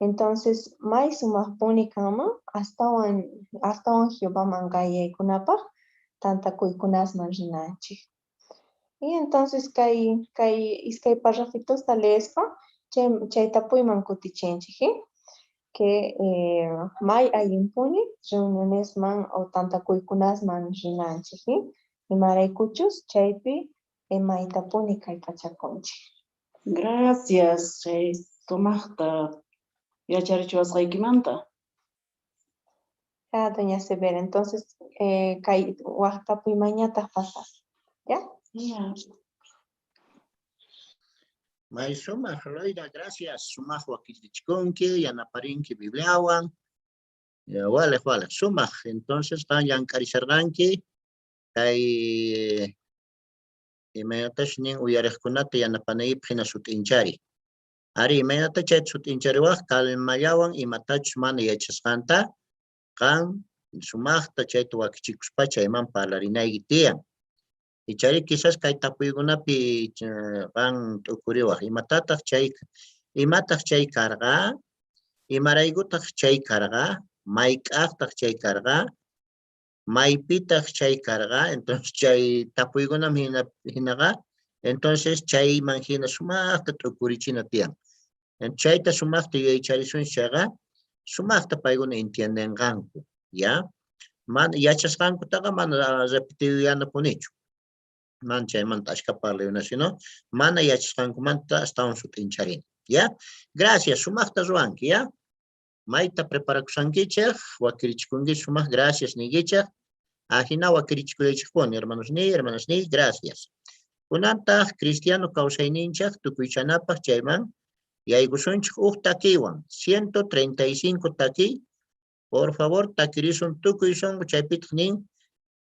entonces, may sumaqpuni kanman astawan Jehovaman qayaykunapaq tantakuykunasman rinanchik. Y entonces, kay iskay parrafitosta leespa, chay tapuyman kutichinchik, Que may allinpuni reunionesman o tantakuykunasman rinanchik, Imaraykuchus chaypi maytapuni kallpachakunchik. Gracias, chay sumaqta yacharichiwasqaykimanta. Ah, doña Severa, entonces kay waq tapuymanñataq pasas, ¿ya? Ya. May sumaq, Loida, gracias. Sumaq wakichikunki, yanaparinki Bibliawan. Ya, wale, wale, sumaq. Entonces, qan llank'arisharqanki, kay imaynatash nin uyariqkunata yanapanaypaq hina sut'inchari. Ari, imaynata chayta sut'inchariwaq kalmallawan imatachus mana yachasqanta qan Sumaqta chayta wakichikuspa chayman parlarinayki tiyan. Ichari quizás kay tapuykunapi qan t'ukuriwaq. Imatataq chay imataq chay karqa? Imaraykutaq chay karqa? Mayk'aqtaq chay karqa? Maypitaq chay karqa? Entonces chay tapuykunam hina hinaqa, entonces chayman hina sumaqta t'ukurichina tiyan. Chayta sumaqta yuyaycharisun chayqa, sumaqta paykuna entiendenqanku, ya? Mana yachasqankutaqa mana repetiyuyanapunichu. Mana chaymanta ashka parlayuna, sino mana yachasqankumanta astawan sut'incharina, ya? Gracias, sumaqta ruwanki, ya? Mayta preparakushankichej, wakirichikunkichej sumaq, gracias niykichej. Ajina wakirichikullaychejpuni, hermanosniy, hermanasniy, gracias. Kunantaq cristiano kawsayninchej tukuychanapaq chayman yaykusunchej uj takiywan, 135 takiy, por favor takirisun tukuy sonqo, chaypitaq nin,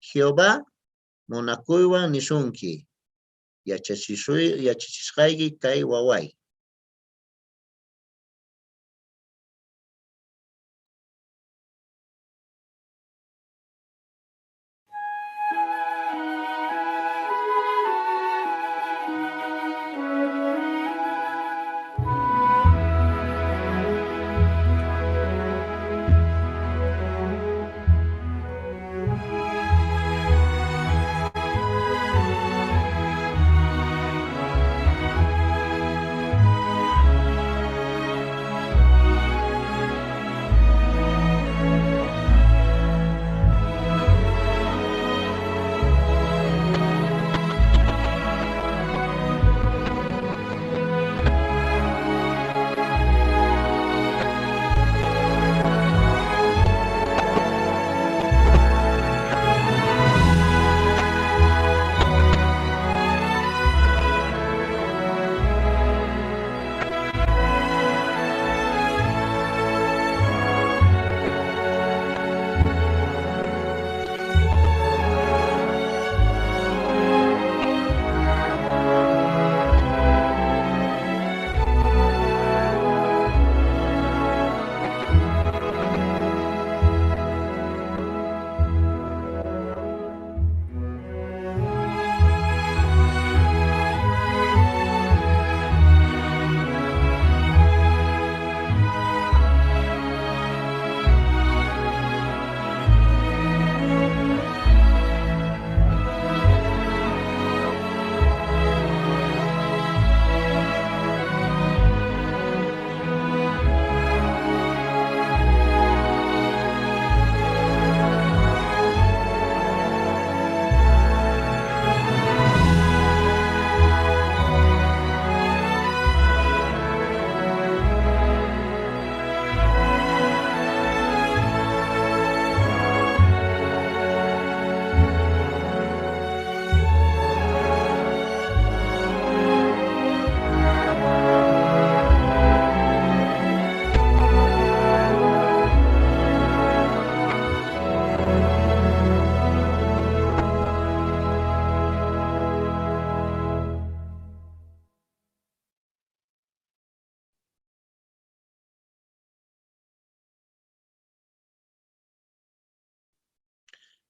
Jehová munakuywan nisunki, yachachisqayki kay waway.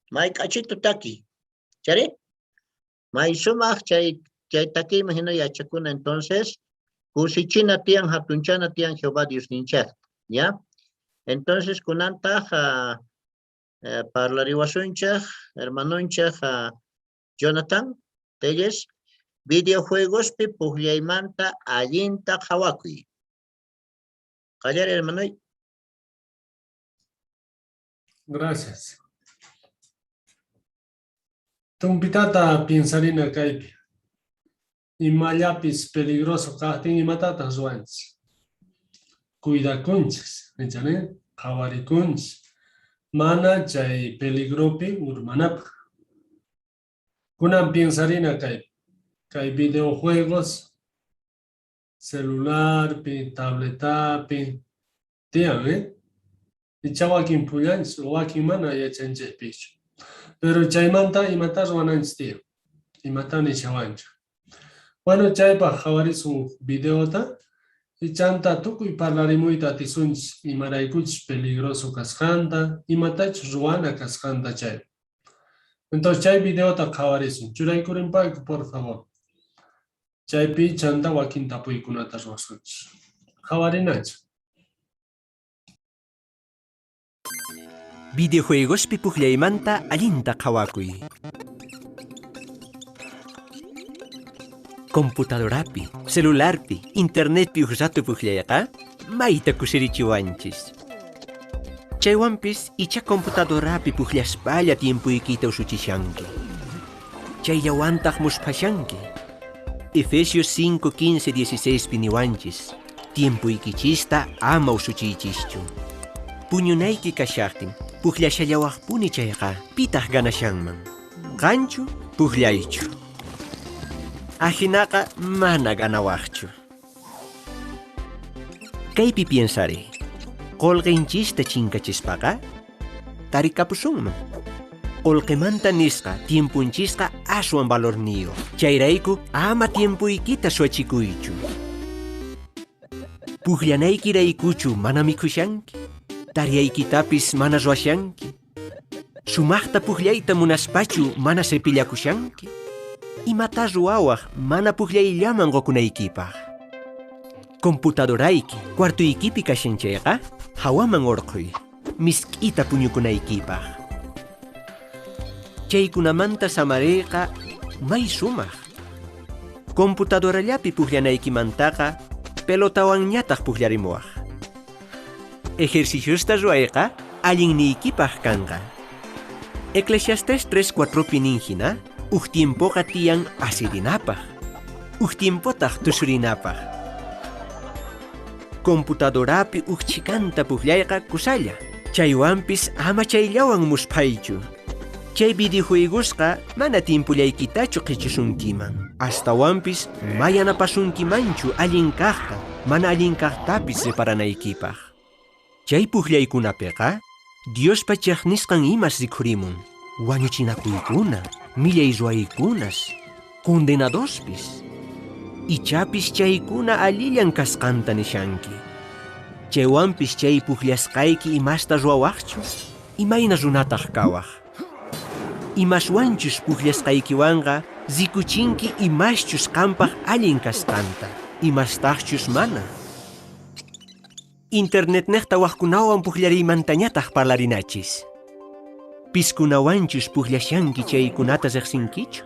May k'achitu taki, chari? May sumaq chay chay takiyman hina yachakuna entonces kusichina tiyan hatunchana tiyan Jehová Diosninchikta, ya? Entonces kunantaq parlariwasunchik hermanonchik Jonathan Telles videojuegospi pukllaymanta allinta qhawakuy. Qallari hermanoy. Gracias. Tumpitata piensarina kaypi. Imallapis peligroso kaqtin imatataq ruwanchis? Cuidakunchis, nichani? Qhawarikunchis. Mana chay peligropi urmanapaq. Kunan piensarina kaypi. Kay videojuegos celularpi, tabletapi, tiyan, eh? Icha wakin pullanchis, wakin mana yachanchikpichu. Pero chaymanta imata ruwananchis tiyan, imata nishawanchik. Bueno, chaypaq qhawarisun videota. Y chanta tukuy parlarimuyta atisunchis imaraykuchus peligroso kasqanta, imatachus ruwana kasqanta chay. Entonces chay videota qhawarisun. Churaykurinpayku, por favor. Chaypi chanta wakin tapuykunata ruwasunchis. Qhawarinachik. Videojuegospi pukllaymanta allinta qhawakuy. Computadorapi, celularpi, internetpi uj rato pukllayqa mayta kusirichiwanchis. Chaywanpis icha computadorapi pukllaspalla tiempuykita usuchishanki. Chayllawantaq musphashanki. Efesios 5, 15, 16 piniwanchis. Tiempuykichista ama usuchiychischu. Puñunayki kashaqtin, pukllashallawaqpuni chayqa pitaq ganashanman. Qanchu, pukllaychu. Ajinaqa mana ganawaqchu. Kaypi piensari. Qolqinchista chinkachispaqa tarikapusunman. Qolqimanta nisqa tiempunchisqa aswan valorniyuq. Chayrayku ama tiempuykita suwachikuychu. Pukllanaykiraykuchu mana mikhushanki. Tariyaykitapis mana ruwashanki. Sumaqta pukllayta munaspachu mana sepillakushanki. Imata ruwawaq mana pukllayllaman qukunaykipaq. Computadorayki cuartuykipi kashan chayqa hawaman urquy, misk'ita puñukunaykipaq. Chaykunamanta samariyqa may sumaq. Computadorallapi pukllanaykimantaqa pelotawanñataq pukllarimuwaq. Ejerciciosta ruwayqa allinniykipaq kanqa. Eclesiastes 3:4 pi nin hina, uj tiempoqa tiyan asirinapaq, uj tiempotaq tusurinapaq. Computadorapi uj chhikanta pukllayqa kusalla, chaywanpis ama chayllawan musphaychu. Chay videojuegosqa mana tiempullaykitachu qichusunkiman, astawanpis mayanapasunkimanchu allin kaqta, mana allin kaqtapis reparanaykipaq. Chay pukllaykunapiqa Diospa chaqnisqan imas rikhurimun, wañuchinakuykuna, millay ruwaykunas, condenadospis. Ichapis chaykuna allillan kasqanta nishanki. Chaywanpis chay pukllasqayki imasta ruwawaqchu, imayna runataq kawaq. Imaswanchus pukllasqaykiwanqa rikuchinki imaschus qampaq allin kasqanta, imastaqchus mana. Internetnejta waqkunawan pukllariymantañataq parlarinachis. Piskunawanchus pukllashanki chaykunata riqsinkichu.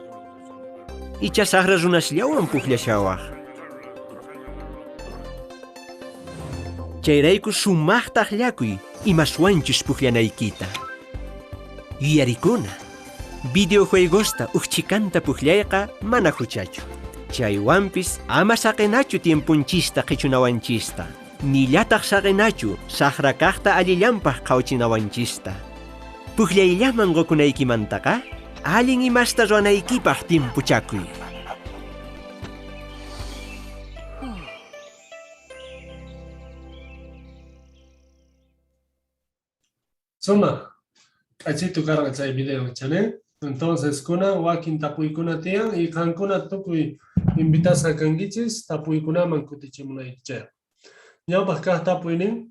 Icha saqra runasllawan pukllashawaq. Chayrayku sumaqta akllakuy imaswanchus pukllanaykita. Yuyarikuna, videojuegosta uj chhikanta pukllayqa mana huchachu. Chaywanpis ama saqinachu tiempunchista qichunawanchista. Nillataq saqinachu saqra kaqta allillanpaq qhawachinawanchista. Pukllayllaman qukunaykimantaqa allin imasta ruwanaykipaq tiempuchakuy. Suma, k'achitu karqa chay video, chane. Entonces, kuna wakin tapuykuna tiyan y qankuna tukuy invitasqa kankichis tapuykunaman kutichimunaykichik. Ñawpaq kaq tapuynin,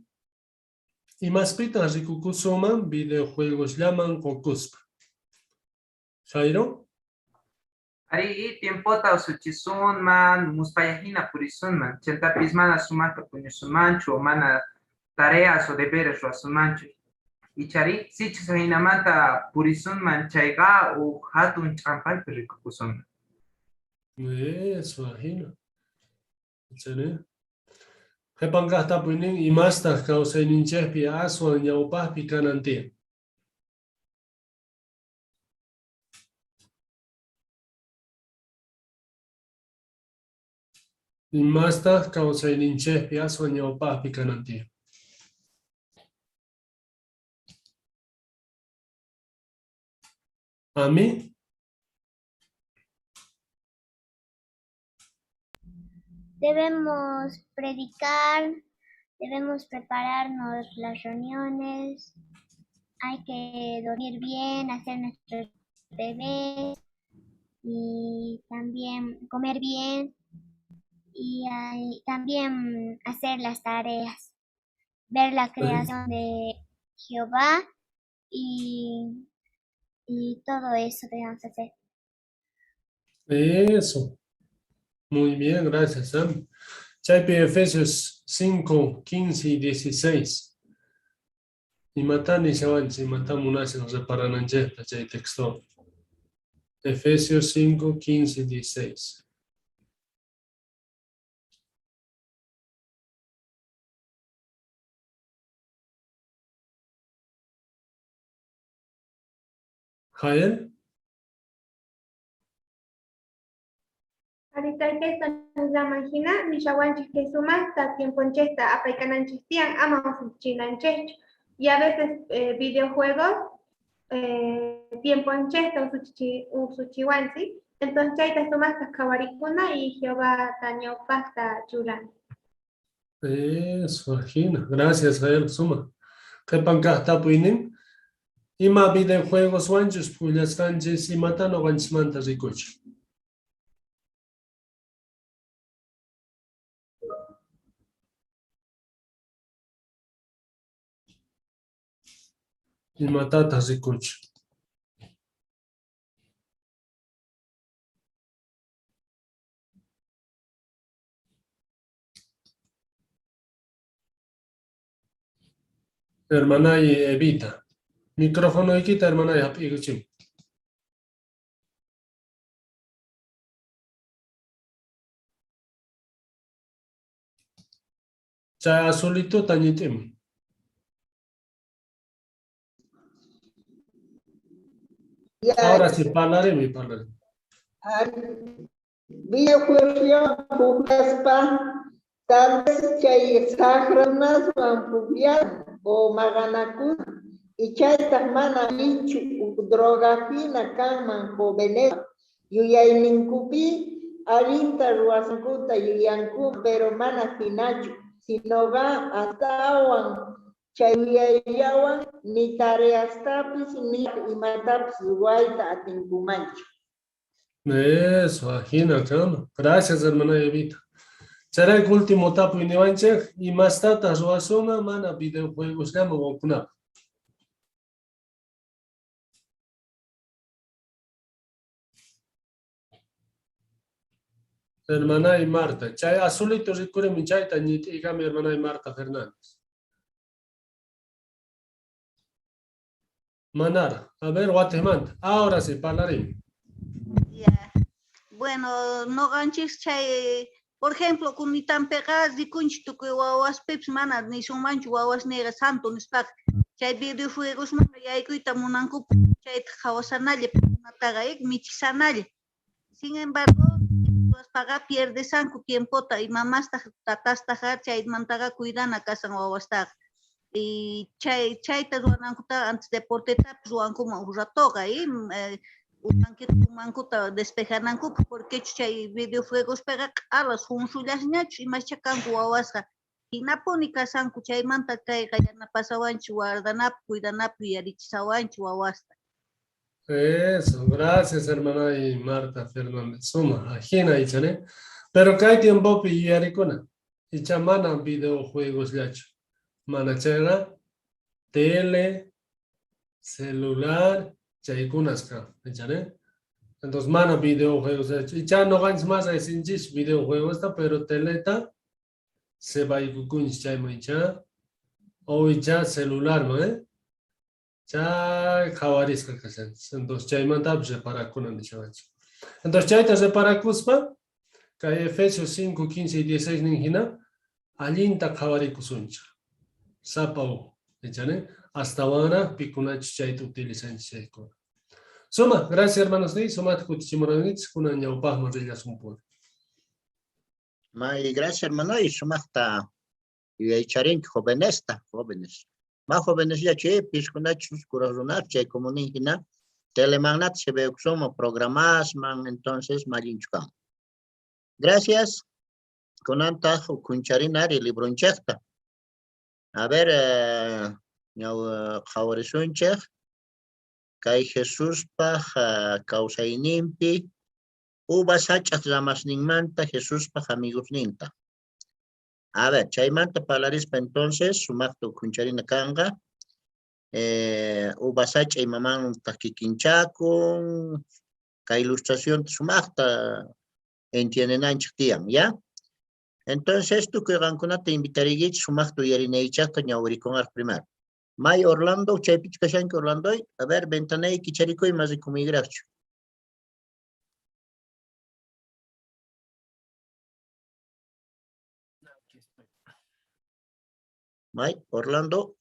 imaspitaq rikukusunman videojuegosllaman qukuspa. Jairo? Ari tiempota usuchisunman, muspayajina purisunman, chantapis mana sumaqta puñusunmanchu o mana tareas o deberes ruwasunmanchu. Ichari, sichus ajinamanta purisunman chayqa uj hatun ch'ampaypi rikukusunman. Eso, ajina. Chane. Qhipan kaq tapuynin, imastaq kawsayninchikpi aswan ñawpaqpi kanan tiyan. Imastaq kawsayninchikpi aswan ñawpaqpi kanan tiyan. A mí? Debemos predicar, debemos prepararnos las reuniones, hay que dormir bien, hacer nuestros bebés y también comer bien. Y también hacer las tareas, ver la creación de Jehová y todo eso debemos hacer. Eso. Muy bien, gracias, Sam. Chaypi Efesios 5, 15 y 16. Imatan nishawanchik, imatan munashan reparananchikta chay texto. Efesios 5, 15 y 16. Jael. Arí, kay texto nillaman hina, nishawanchik que sumaqta tiemponchikta apaykananchik tiyan, ama usuchinanchikchu. Y a veces videojuegos tiemponchikta usuchiwanchik. Entonces chayta sumaqta qhawarikuna y Jehová ñawpaqta churan. Eso, ajina. Gracias, Jael. Suma. Qhipan kaq tapuynin. Ima videojuegos wanchus pullasqanchis imata ñuqanchismanta rikuchin. Imatataq rikuchin. Hermanay Evita. Micrófono quita, hermanay hap'iykuchim. Chay azulituta ñit'imuy. Ya. Ahora sí, parlaremos y parlaremos. Videojuegos pujaspa, tal vez chay saqranaswan pukllan o maqanakuna, y chaytaq mana allinchu droga hina kanman jóvenes yuyayninkupi allinta ruwasqankuta yuyanku, pero mana hinachu, sinoqa astawan chay yuyayllawan ni tareastapis ni imatapis ruwayta atinkumanchu. Eso, ajina, kama. Gracias, hermana Evita. Chayrayku último tapuyniwanchik, imastataq ruwasuna mana videojuegos llama wawakunapaq. Hermana y Marta. Chay azulito rikurimun chayta ñit'iykami hermana y Marta Fernández. Manara. A ver, Guatemala. Ahora sí, parlarín. Ya. Bueno, ñuqanchik chay, por ejemplo, kunitanpiqa rikunchik tukuy wawaspipis mana nisunmanchu wawasniyqa santo nispaqa. Chay videojuegosmanqa yaykuyta munankupas chayta qhawasanalla paykunataqa michisanalla. Sin embargo, ruwaspaqa pierdesanku tiempota y mamastaq tatastaqa chaymantaqa cuidana kasan wawastaqa. Y chayta ruwanankutaqa antes deportetapis ruwankuman uj ratoqa, umankuta despejanankupaq, porque chay videojuegospiqa q'alas junsullasñachu imascha kanku wawasqa. Hinapuni kasanku chaymanta kayqa yanapasawanchik guardanapaq, cuidanapaq, yuyarichisawanchik wawasta. Eso, gracias hermana y Marta Fernández. Suma, ajina ichane. Pero kay tiempopi yuyarikuna. Icha mana videojuegos llachu. Mana chayqa tele, celular, chaykunasqa, ichane. Entonces mana videojuegos llachu. Icha ñuqanchis más aysinchis videojuegos pero teleta se va ikukunchis chayman icha. O icha celular, ¿no? Chay qhawarisqa kashanchis. Entonces chaymantapis reparakuna nishawanchik. Entonces chayta reparakuspa, kay Efesios 5, 15 y 16 nin hina, allinta qhawarikusunchik. Sapa uj, ichane? Hasta ahora pikunachis chayta utilizanchis chaykuna. Suma, gracias hermanos ni, sumata kutichimuranchis, kunan ñawpaqman rillasunpuni. May gracias hermano y sumaqta yuyaycharinki jovenesta, jóvenes. Ma jóvenes ya che, piskunachus kuraq runaq chay como nin hina, telemagnat se ve somos programas man, entonces mallinchu kan. Gracias. Kunantaq ukhuncharinari libronchikta. A ver, ñaw qhawarisunchik. Kay Jesuspaq kawsayninpi Uva sach'aj ramasninmanta Jesuspaj amigosninta. A ver, chaymanta parlarispa entonces sumaqta ukhuncharina kanqa. Uva sach'a imamantaq kikinchakun, kay ilustracionta sumaqta entiendenanchik tiyan, ya? Entonces, tukuy qankunata invitariykichik sumaqta uyarinaykichikta ñawirikunaq primero. May Orlando, chaypichu kashanki Orlandoy? A ver, ventanayki kicharikuy ma rikumuykiraqchu. May Orlando.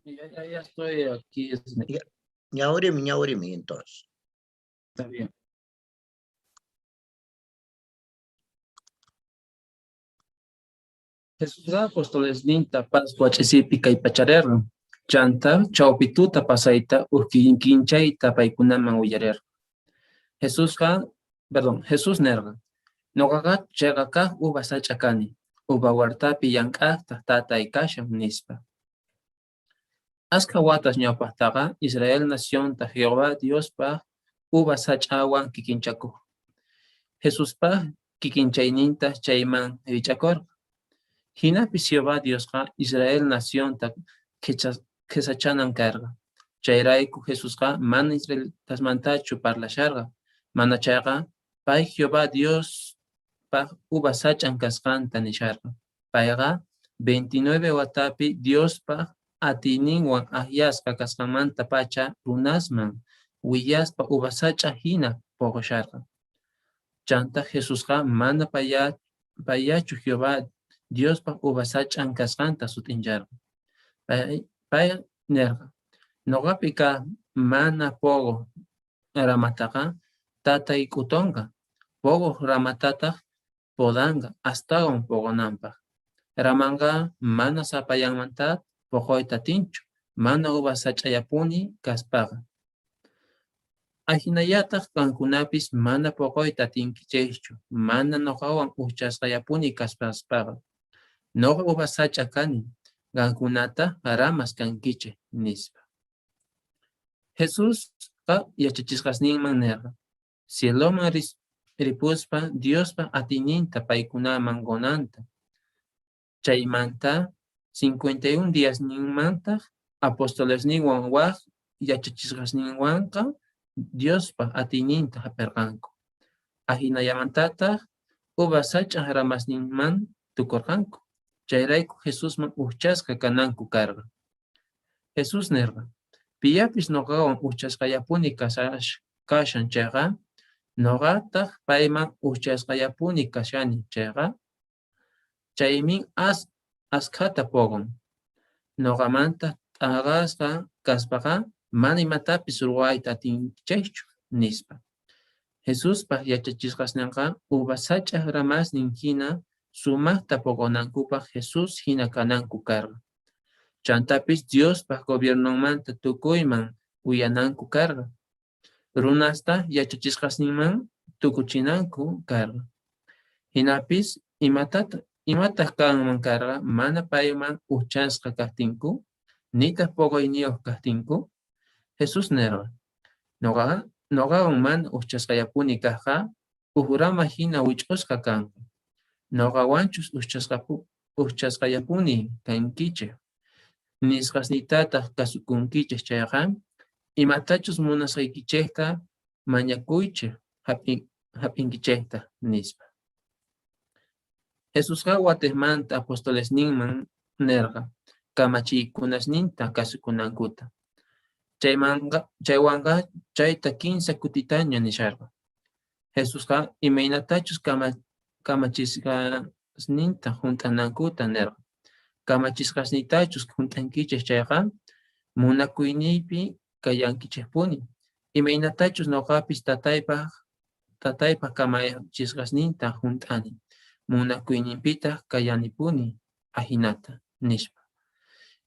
Ya, ya, ya estoy aquí. Ñawirimi, ñawirimi entonces. Está bien. Jesusqa apostolesninta Pascua ch'isipi kallpacharerqa. Chanta chawpi tuta pasayta uj kikinchayta paykunaman willarerqa. Jesusqa, perdón, Jesús nerqa, Noqaqa cheqa kaq uva sach'a kani, uva huertapi llank'ajtaj tatay kashan, nispa. Askha watas ñawpaqtaqa Israel nacionta Jehová Diospaj uva sach'awan kikinchakuq. Jesuspaj kikinchaynintaj chayman rich'akorqa. Jinapis Jehová Diosqa Israel nacionta qhesachanan karqa. Chayrayku Jesusqa mana israelitasmantachu parlasharqa, mana chayqa pay Jehová Diospaj uva sach'an kasqanta nisharqa. Payqa 29 watapi Diospaj atiyninwan ajllasqa kasqanmantapacha runasman willaspa uva sach'a jina poqosharqa. Chanta Jesusqa mana payachu Jehová Diospaj uva sach'an kasqanta sut'incharqa. Pay nerqa, noqapi kaq mana poqoj ramataqa tatay k'utonqa, poqoj ramatataq podanqa astawan poqonanpaq. Ramanqa mana sapayanmanta poqoyta atinchu, mana uva sach'allapuni kaspaqa. Ajinallataq qankunapis mana poqoyta atinkichejchu, mana noqawan ujchasqallapuni kaspaspaqa. Noqa uva sach'a kani, qankunata ramas kankichej, nispa. Jesusqa yachachisqasninman nerqa, cieloman ripuspa Diospa atiyninta paykunaman qonanta. Chaymanta 51 díasninmantaq apostolesninwan waj yachachisqasninwanqa Diospa atiyninta hap'irqanku. Ajinallamantataq uva sach'aj ramasninman tukurqanku. Chayrayku Jesusman ujchasqa kananku karqa. Jesús nerqa, pillapis noqawan ujchasqallapuni kashan chayqa, noqataq payman ujchasqallapuni kashani chayqa, chaymin askhata poqon. Noqamanta t'aqasqa kaspaqa mana imatapis ruwayta atinkichejchu, nispa. Jesuspaj yachachisqasninqa uva sach'aj ramasnin hina sumaqta poqonankupaj Jesús hina kananku karqa. Chantapis Diospaj gobiernonmanta tukuyman willananku karqa. Runasta yachachisqasninman tukuchinanku karqa. Jinapis imataq kanman karqa mana payman ujchasqa kajtinku, nitaq poqoyniyuq kajtinku? Jesús nerqa, noqawan mana ujchasqallapuni kajqa uj rama hina wich'usqa kanqa. Noqawanchus ujchasqallapuni kankichej, nisqasniytataq kasukunkichej chayqa, imatachus munasqaykichejta mañakuychej hap'inkichejta, nispa. Jesusqa watejmanta apostolesninman nerqa kamachiykunasninta kasukunankuta. Chaywanqa chayta kinsa kutitaña nisharqa. Jesusqa imaynatachus kamachisqasninta junt'anankuta nerqa. Kamachisqasniytachus junt'ankichej chayqa, munakuyniypi kallankichejpuni. Imaynatachus noqapis tataypaj kamachisqasninta junt'ani, munakuyninpitaq kallanipuni ajinata, nispa.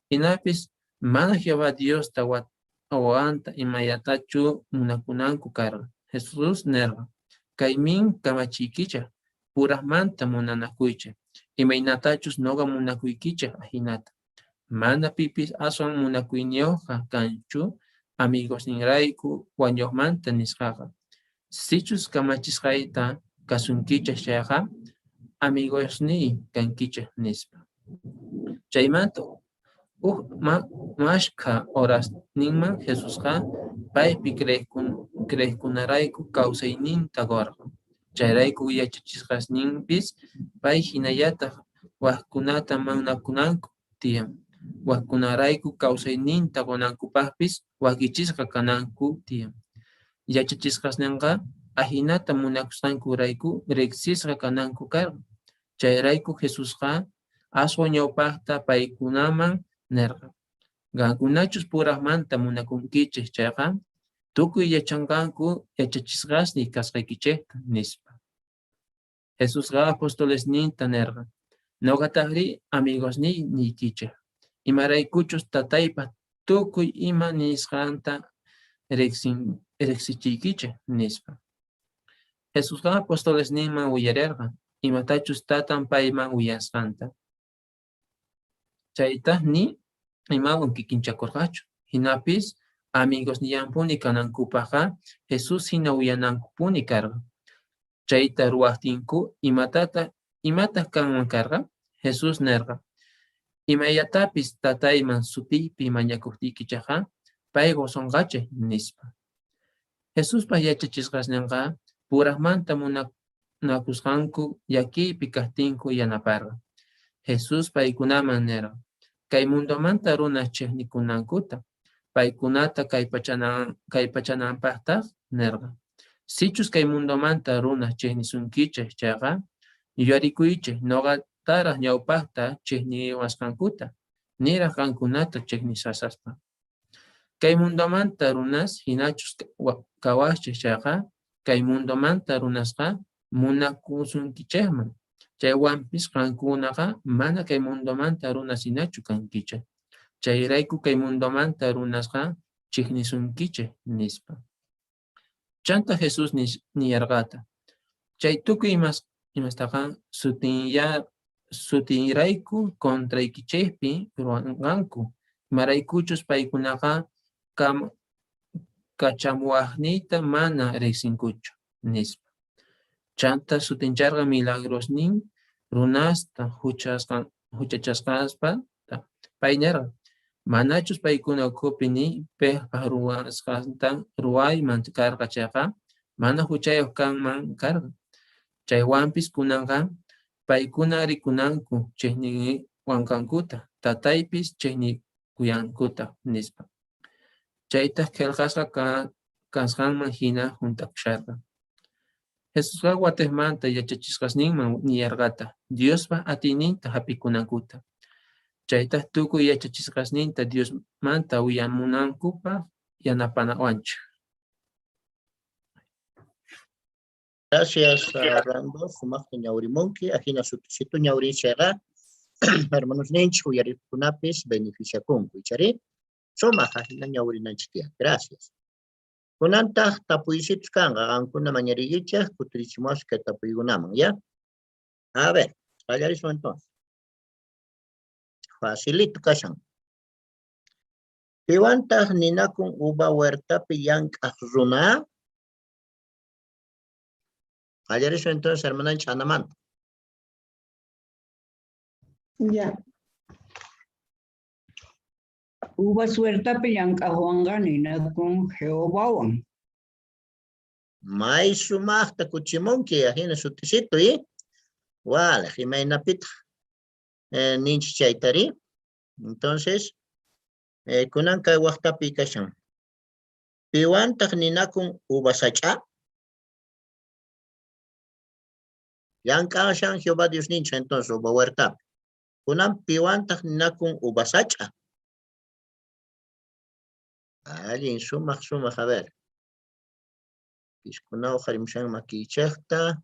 Jinapis mana Jehová Diosta wawanta imayatachu munakunanku karqa. Jesús nerqa, kaymin kamachiykichej, purajmanta munanakuychej, imaynatachus noqa munakuykichej ajinata. Mana pipis aswan munakuyniyuqqa kanchu amigosninrayku wañuqmanta nisqaqa. Sichus kamachisqayta kasunkichej chayqa, amigosniy kankichej, nispa. Chaymanta uj mashkha horasninman Jesusqa paypi creejkunarayku kawsayninta qorqa. Chayrayku yachachisqasninpis pay jinallataj wajkunata munakunanku tiyan. Wajkunarayku kawsayninta qonankupajpis wakichisqa kananku tiyan. Yachachisqasnenqa ajinata munakusqankurayku rejsisqa kananku karqa. Chayrayku Jesusqa aswan ñawpajta paykunaman nerqa: Qankunachus purajmanta munakunkichej chayqa, tukuy yachanqanku yachachisqasniy kasqaykichejta, nispa. Jesusqa apostolesninta nerqa: Noqatajrí amigosniy niykichej, imaraykuchus Tataypa tukuy ima nisqanta rejsichiykichej, nispa. Jesusqa apostolesninman willarerqa imatachus Tatan payman willasqanta. Chaytaj ni imawan kikinchakorqachu. Jinapis amigosnillanpuni kanankupajqa Jesús jina willanankupuni karqa. Chayta ruwajtinku, imataj kanman karqa? Jesús nerqa: Imallatapis Tatayman sutiypi mañakojtiykichejqa, pay qosonqachej, nispa. Jesuspa yachachisqasnenqa purajmanta munakusqanku llakiypi kajtinku yanaparqa. Jesús paykunaman nerqa, kay mundomanta runas chejnikunankuta, paykunata kallpachananpajtaj nerqa: Sichus kay mundomanta runas chejnisunkichej chayqa, yuyarikuychej noqataraj ñawpajta chejniwasqankuta, niraj qankunata chejnishaspa. Kay mundomanta runas jinachus kawajchej chayqa, kay mundomanta runasqa munakusunkichejman. Chaywanpis qankunaqa mana kay mundomanta runas jinachu kankichej. Chayrayku kay mundomanta runasqa chejnisunkichej, nispa. Chanta Jesús niyarqataj: Chay tukuy imastaqa sutiyrayku contraykichejpi ruwanqanku, imaraykuchus paykunaqa kachamuwajniyta mana rejsinkuchu, nispa. Chanta sut'incharqa milagrosnin runasta juchachasqaspa. Pay nerqa: Manachus paykuna ukhupi ni pejpa ruwasqanta ruwayman karqa chayqa, mana juchayoj kanman karqa. Chaywanpis kunanqa paykuna rikunanku chejniwanqankuta, Tataypis chejnikuyankuta, nispa. Chaytaj qhelqasqa kasqanman jina junt'akusharqa. Jesusqa watejmanta yachachisqasninman nillarqataj Diospa atiyninta jap'ikunankuta. Chaytaj tukuy yachachisqasninta Diosmanta willamunankupaj yanapawanchej. Gracias, Orlando. Sumaqta ñawrimunki. Ajina sutisitu ñawrichayqa hermanosninchik uyariqkunapis beneficiakunku. Ichari? Sumaq ajina ñawrinanchik tiyan. Gracias. Kunantaq tapuysitus kanqa, qankuna mañariykichej kutirichimuwasqa kay tapuykunaman, ya? A ver, qallarisun entonces. Facilito kashan. Piwantaq ninakun uva huertapi llank'aq runa? Qallarisun entonces hermananchik Anamanta. Ya. Uvas huertapi llank'aqwanqa ninakun Jehovawan. May sumaqta kuchimunki, ajina sutisitu, y? Walej, imaynapitaq ninchik chaytari? Entonces, kunan kay waqtapi kashan. Piwantaq ninakun uva sach'a? Llank'ashan Jehová Diosninchik entonces uva huertapi. Kunan piwantaq ninakun uva sach'a? Allin, sumaq, sumaq, a ver. Piskunaw harimushan makiychaqta.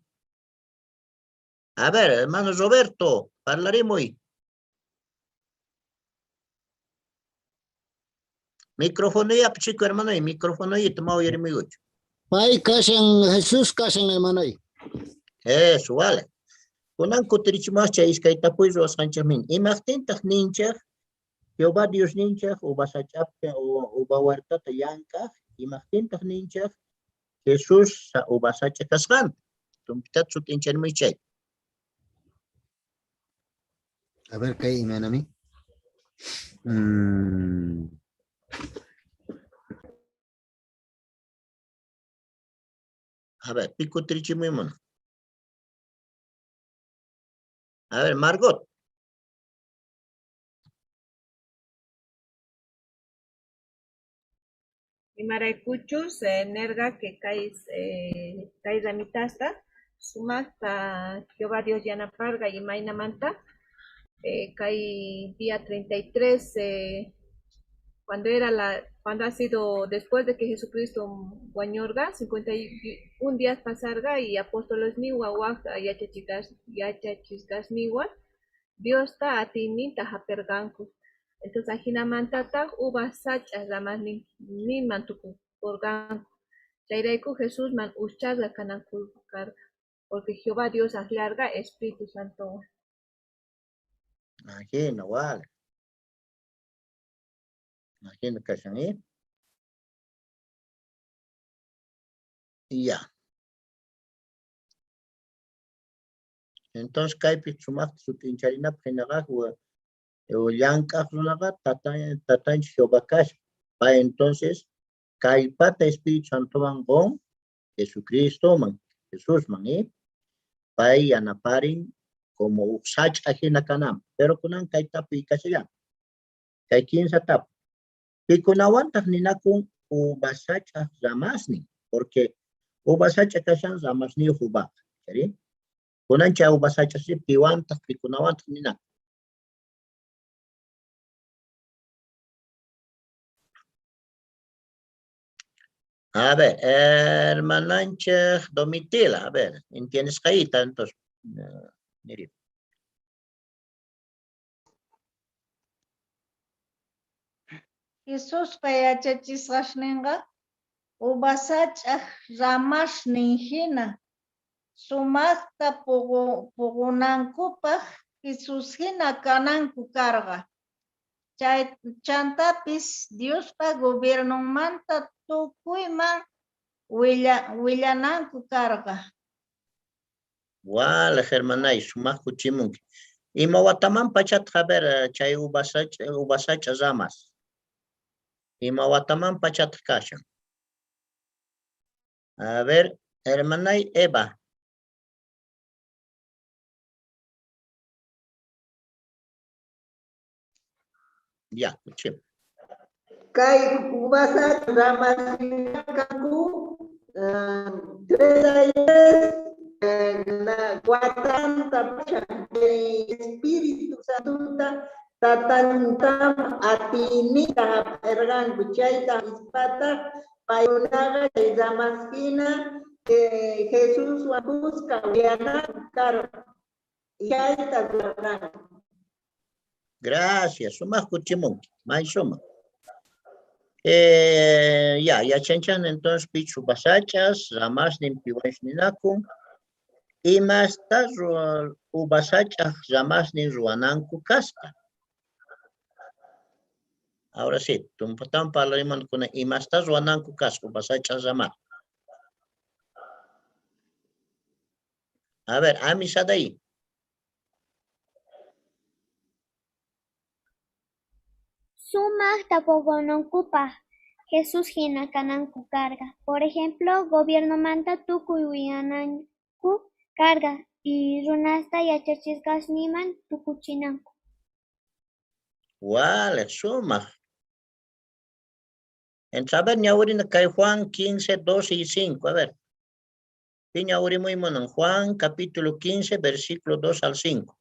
A ver, hermano Roberto, parlarimuy. Micrófono ya, chico, hermano, y micrófono y toma uyarimuyucho. Pay kashan, Jesús kashan, hermano. Eso, vale. Kunan kutirichimuwascha chay iskay tapuy ruwasqanchikmin. Imaqtintaq ninchik Jehová Dios ninchik uva sach'api uva huertata llank'aq? Imaqtintaq ninchik Jesús uva sach'a kasqanta. Tumpitata sut'incharimuy chay. A ver, kay imaynami. A ver, pi kutirichimuy munan. A ver, Margot. Imaraykuchus nerqa que kay kay ramitasta sumaqta Jehová Dios yanaparqa imaynamanta kay día 33 cuando era la cuando ha sido después de que Jesucristo wañurqa 51 días pasarqa y apóstoles niwa waj yachachisqasniwan Diosta atiyninta hap'irqanku. Entonces ajinamantataq uva sach'a ramasninman tukukurqanku. Chayrayku Jesusman ujchasqa kananku karqa, porque Jehová Dios aklarqa Espíritu Santowan. Ajina, wale. Ajina kashan, ¿eh? Ya. Entonces, kaypi sumaqta sut'incharinapaq hinaqa llank'aq runaqa tatanchik Jehová kashan. Pay entonces kallpata Espíritu Santowan qun Jesucristoman, Jesusman, ¿eh? Pay yanaparin como uj sach'a hina kananpaq. Pero kunan kay tapuy kashallan. Kay kinsa tapuy. Pikunawantaq ninakun uva sach'a ramasnin, porque uva sach'a kashan ramasniyuq uvaqa, ¿sí? Kunan chay uva sach'a si piwantaq pikunawantaq ninakun. A ver, hermananchik Domitila, a ver, ¿entiendes ahí entonces? Niri. Jesuspa yachachisqasninqa uva sach'aq ramasnin hina sumaqta puqunankupaq Jesús hina kananku karqa. Chantapis Diospa gobiernonmanta tukuyman willananku karqa. Wale, hermanay, sumaq kuchimunki. Ima wataman pachataq, a ver, chay uva sach'a ramas. Ima wataman pachataq kashan. A ver, hermanay Eva. Ya, kuchim. Kay uva sach'a ramas kanku, 33 watanta pacha Espíritu Santota tatantam atiyninta hap'irqanku chayta ispata paykunaqa chay ramas hina Jesuswan kuska willananku karqa chayta ruwarqanku. Gracias, sumaq kutimunki, may sumaq. Ya, yachanchan entonces pichu uva sach'as, ramasnin piwansh ninakun. Imasta uva sach'aq ramasnin ruwananku kasqa. Ahora sí, tumpatan parlariman kuna imasta ruwananku kasqa uva sach'aq ramas. A ver, Amisadai. Sumaqta puqunankupaq Jesús hina kananku karqa. Por ejemplo, gobiernomanta tukuy willananku karqa y runasta yachachisqasninman tukuchinanku. Wale, sumaq. Entonces, a ver, ñawirina kay Juan 15, 12 y 5, a ver. Pi ñawirimuy munan? Juan capítulo 15, versículo 2 al 5.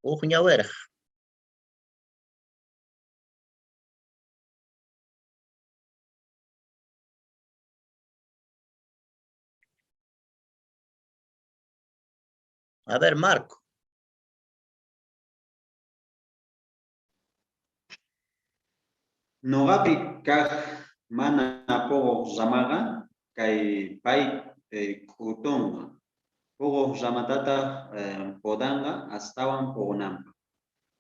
Uj ñawiraj. A ver, Marco. Noqapi kaq mana puquq ramaqa kay pay k'utunqa. Puquq ramatataq podanqa astawan puqunanpaq.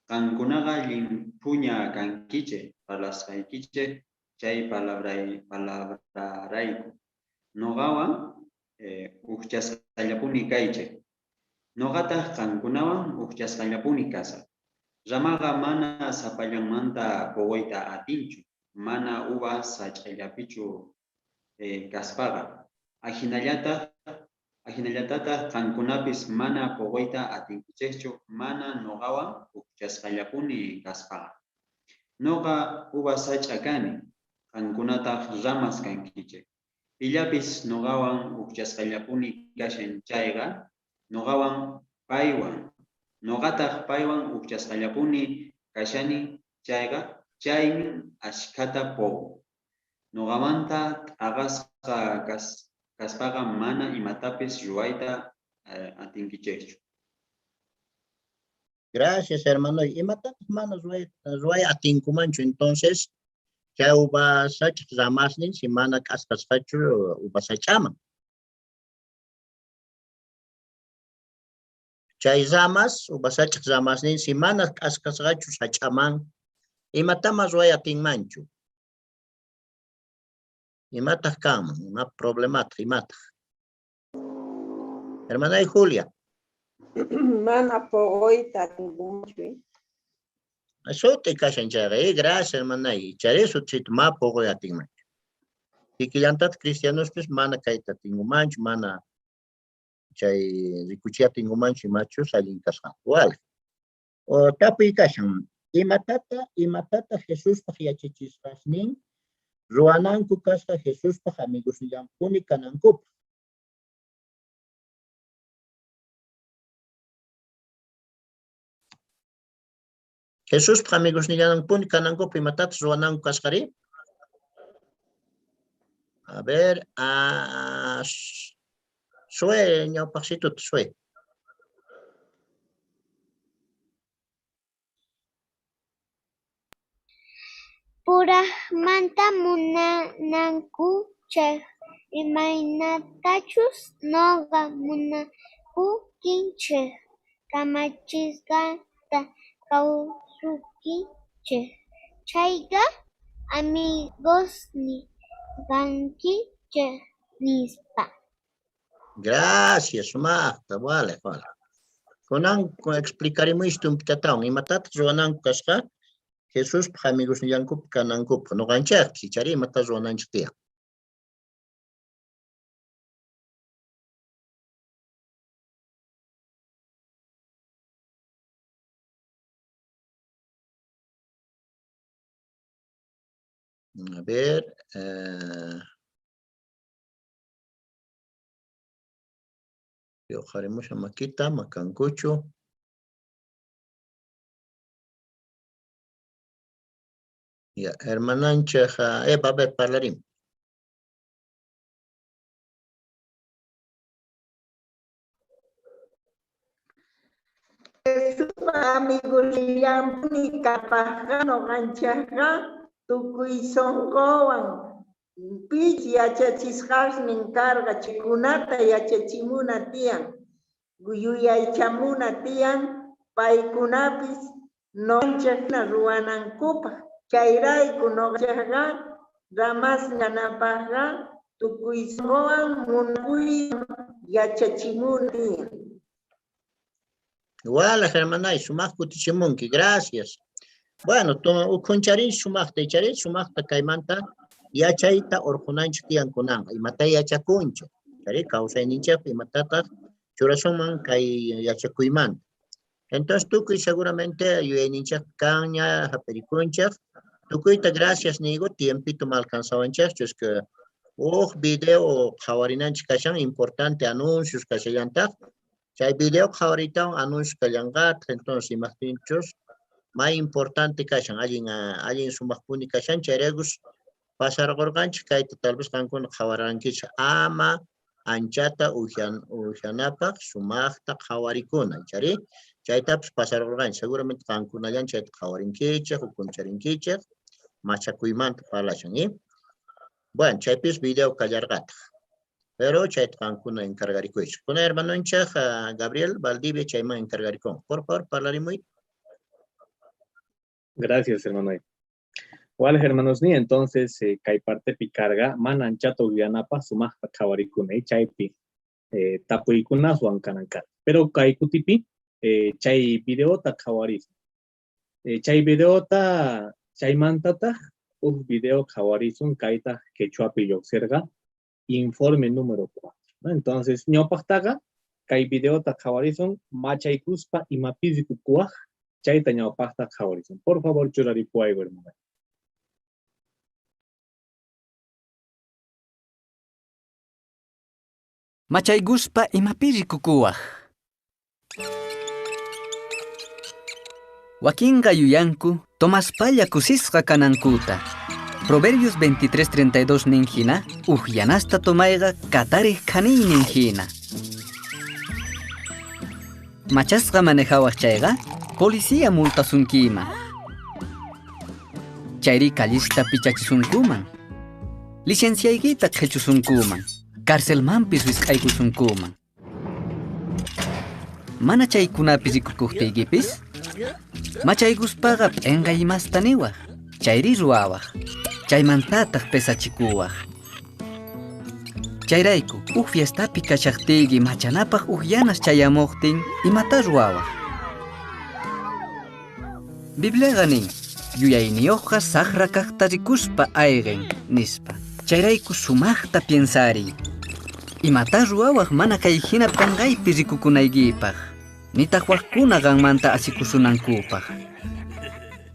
Qankunaqa llimphuña kankichik parlasqaykichik chay palabrarayku. Noqawan ujchasqallapuni kaychej. Noqataq qankunawan ujchasqallapuni kasaq. Ramaqa mana sapallanmanta puquyta atinchu, mana uva sach'allapichu kaspaqa. Ajinallatataq qankunapis mana puquyta atinkichejchu mana noqawan ujchasqallapuni kaspaqa. Noqa uva sach'a kani, qankunataq ramas kankichej. Pillapis noqawan ujchasqallapuni kashan chayqa, noqawan paywan, noqataq paywan ujchasqallapuni kashani chayqa, chaymin ashkhata puqun. Noqamanta t'aqasqa kaspaqa mana imatapis ruwayta atinkichejchu. Gracias, hermano. Imatataq mana ruway atinkumanchu entonces? Chay uva sach'aq ramasnin si mana k'askasqachu uva sach'aman. Chay ramas, uva sach'aq ramasnin si mana k'askasqachu sach'aman, imatama ruway atinmanchu? Imataq kanman? Ima problemataq? Imataq? Hermanay Julia. Mana puquyta atinkumanchu. Sut'i kashan chayqa, gracias, hermanay. Chayri sut'ita ma puquy atinmanchu. Kikillantataq cristianospis mana kayta atinkumanchu, mana chay rikuchiy atinkumanchu imachus allin kasqan. Wale. O tapuy kashan, imatata Jesuspaq yachachisqasnin ruwananku kasqa Jesuspaq amigosnillanpuni kanankupaq? Jesuspaq amigosnillanpuni kanankupaq imatataq ruwananku kasqari? A ver, Sue, ñawpaqsituta, Sue. Purajmanta munanakuychej, imaynatachus noqa munakunkichej, kamachisqayta kasukunkichej chayqa, amigosniy kankichej, nispa. Gracias, sumaqta, vale, vale. Kunan explicarimuychu tumpitatawan, imatataq ruwananku kasqa Jesuspaq amigosnillankupi kanankupaq, noqanchejpis ichari imata ruwananchej tiyan. A ver, yoqharimusha makita, makankuchu. Ya, hermananchej, Eva, a ver, parlarim. Jesuspa amigosnillanpuni kapajqa noqanchejqa tukuy sonqowan pich yachachisqasnin karqa chaykunata yachachimuna tiyan, yuyaychamuna tiyan, paykunapis noqanchejna ruwanankupaq. Chayrayku noqanchejqa ramas kanapajqa tukuy sonqowan munakuywan yachachimuna tiyan. Wala, hermanay, sumaq kutichimunki, gracias. Bueno, ukhuncharin sumaqta, icharin sumaqta kaymanta yachayta urqunanchik tiyan kunanqa, imata yachakunchik, chari kawsayninchikpi imatataq churasunman kay yachakuymanta. Entonces tukuy seguramente yuyayninchikpi kanña, hap'irikunchik. Tukuyta gracias nigo, tiempito ma alcanzawanchikchu, es que uj video qhawarinanchik kashan, importante anuncios kashallantaq. Chay video qhawariytawan anuncios kallanqataq, entonces imajtinchus may importante kashan, allin sumaqpuni kashan, chayraykus pasarqurqanchik kayta tal vez qankuna qhawarankichik, ama anchata ujyanapaq sumaqta qhawarikuna, chari chaytapis pasarqurqanchik, seguramente qankunallan chayta qhawarinkichik, ukuncharinkichik, machakuymanta parlashan, Bueno, chaypis video kallarqataq. Pero chayta qankuna encargarikuychik. Kuna hermanonchik Gabriel Valdivia chayman encargarikun. Por favor, parlarimuy. Gracias, hermano. Wal hermanos ni entonces kay partepi karqa mana anchata uyanapaq sumaqta qhawarikuna chaypi tapuykunaswan kanan karqa. Pero kay kutipi chay videota qhawarisun. Chay videota chaymantataq huk video qhawarisun kaytaq quechuapi lluqsirqa informe número 4, ¿no? Entonces ñawpaqtaqa kay videota qhawarisun machaykuspa imapi rikukuwaq chayta ñawpaqta qhawarisun. Por favor churaripuwayku hermano. Machaykuspa imapi rikukuwaq. Wakinqa yuyanku tomaspalla kusisqa kanankuta. Proverbios 23:32 nin hina, ujyanasta tomayqa katariq khaniynin hina. Machasqa manejawaq chayqa, policía multasunkiman. Chayri kallista pichachisunkuman. Licenciaykita qhichusunkuman. Carcelmanpis wisq'aykusunkuman. Mana chaykunapi rikukuqtiykipis, machaykuspaqa p'inqay imasta niwaq, chayri ruwawaq, chaymantataq pesachikuwaq. Chayrayku, huk fiestapi kashaqtiyki machanapaq ujyanas chayamuqtin, imata ruwawaq. Bibliaqa nin, yuyayniyuqqa saqra kaqta rikuspa ayqin, nispa. Chayrayku sumaqta piensariy. Imata ruwawaq mana kay hina p'inqaypi rikukunaykipaq, nitaq waqkuna qanmanta asikusunankupaq.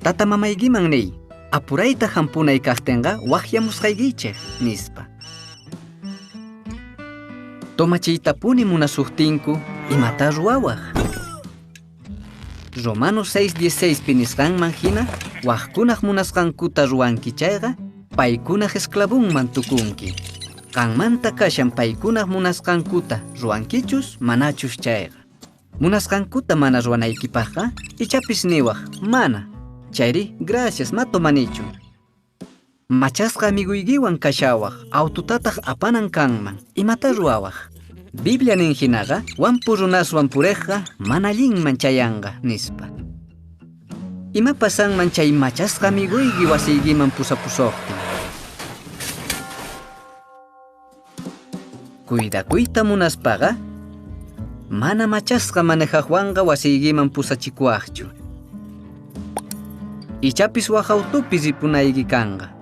Tata mamaykiman niy, apurayta hampunay kaqtinqa waqyamusqaykichik, nispa. Tomachiytapuni munasuqtinku, imata ruwawaq. Romanos 6:16 pi nisqanman hina, waqkunaq munasqankuta ruwanki chayqa, paykunaq esclavunman tukunki. Qanmanta kashan paykunaq munasqankuta ruwankichus manachus chayqa. Munasqankuta mana ruwanaykipaqqa, ichapis niwaq, mana. Chayri, gracias, ma tomanichu. Machasqa amiguykiwan kashawaq, autotataq apanan kanman, imata ruwawaq. Biblia nin hinaqa, wampu runaswan puriqqa mana allinman chayanqa, nispa. Ima pasanman chay machasqa amiguyki wasiykiman pusapusuqtin. Cuidakuyta munaspaqa, mana machasqa manejaqwanqa wasiykiman pusachikuwaqchu. Ichapis waq autopi ripunayki kanqa.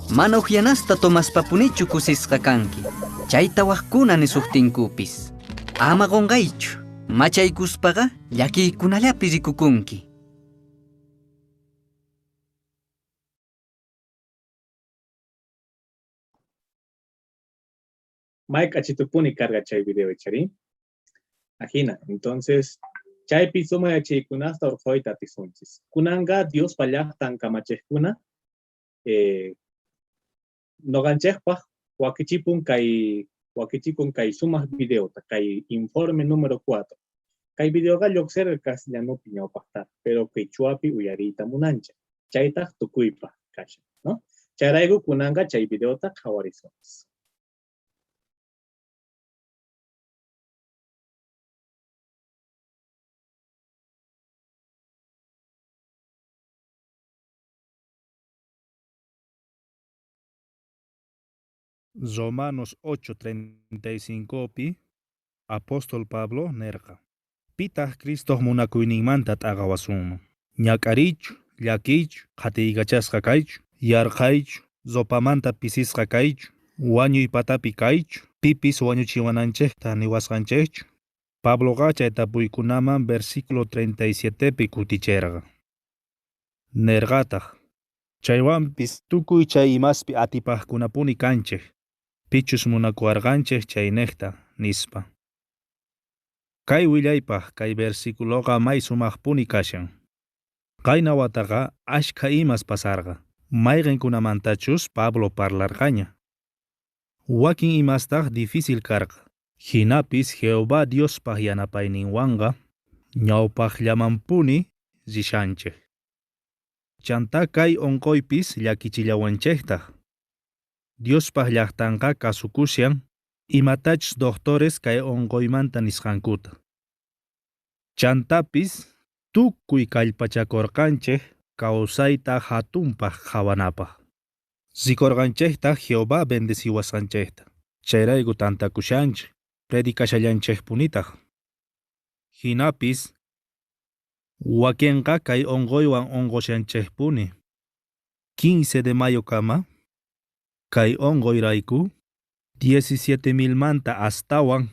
Mana ujyanasta tomaspapunichu kusisqa kanki, chayta waqkuna nisuqtinkupis. Ama qunqaychu, machaykuspaqa llakiykunallapi rikukunki. Mike achitupuni karqa chay video chari. Ajina, entonces chaypi suma yachaykunasta urquyta atisunchis. Kunanqa Diospa llaqtan kamachiqkuna noqanchikpaq wakichipun kay wakichikun kay sumaq videota, kay informe número 4. Kay videoqa lluqsirqa castellanopi ñawpaqta, pero quechuapi uyariyta munanchik. Chaytaq tukuypaq kashan, ¿no? Chayrayku kunanqa chay videota qhawarisunchis. Romanos 8:35 pi Apóstol Pablo nerqa. Pitaq Cristoq munakuyninmanta t'aqawasunman. Ñak'ariychu, llakiychu, qhatiykachasqa kaychu, yarqaychu, ropamanta pisisqa kaychu, wañuy patapi kaychu, pipis wañuchiwananchikta niwasqanchikchu. Pabloqa chay tapuykunaman versículo 37 pi kuticherqa. Nerqataq, chaywanpis tukuy chay imaspi atipaqkunapuni kanchik, pichus munakuwarqanchik chayniqta, nispa. Kay willaypaq kay versiculoqa may sumaqpuni kashan. Qayna wataqa ashkha imas pasarqa, mayqinkunamantachus Pablo parlarqaña. Wakin imastaq difícil karqa. Hinapis Jehová Diospaq yanapayninwanqa ñawpaqllamanpuni rishanchik. Chantá kay unquypis llakichillawanchiktaq. Diospaq llaqtanqa kasukushan imatachus doctores kay unquymanta nisqankuta. Chantapis tukuy kallpachakurqanchik kausayta jatunpaj qhawanapaj. Rikorqanchejtaj Jehová bendeciwasqanchejta. Chayrayku tantakushanchej, predicashallanchejpunitaj. Jinapis, wakenqa kay onqoywan onqoshanchejpuni. 15 de mayo kama, kay onqoyrayku, 17 milmanta astawan,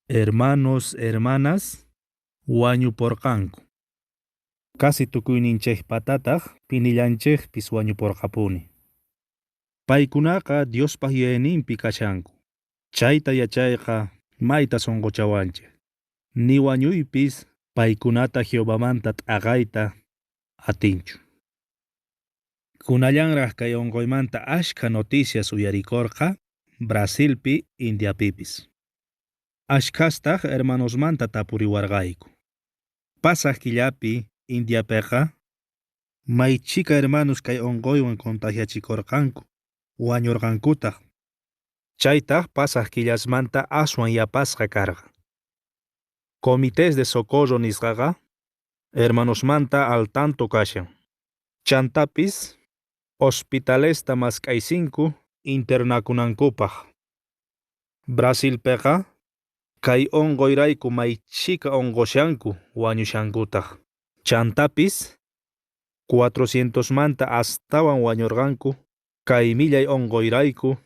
hermanos, hermanas, wañuporqanku. Casi tukuyninchejpatataq pinillanchejpis wañuporqapuni. Paykunaqa Diospaj yuyayninpi kashanku. Chayta yachayqa mayta sunquchawanchik. Ni wañuypis paykunata Jehovamanta t'aqayta atinchu. Kunallanraq kay unquymanta ashkha noticias uyarikurqa Brasilpi Indiapipis. Ashkhastaq hermanosmanta tapuriwarqayku. Pasaq killapi Indiapiqa may chhika hermanos kay unquywan contagiachikurqanku, wañurqankutaq. Chaytaq pasaq killasmanta aswan yapasqa karqa. Comités de socorro nisqaqa hermanosmanta al tanto kashan. Chantapis hospitalesta mask'aysinku internakunankupaq. Brasilpiqa kay unquyrayku may chhika unqushanku wañushankutaq. Chantapis 400manta astawan wañurqanku kay millay unquyrayku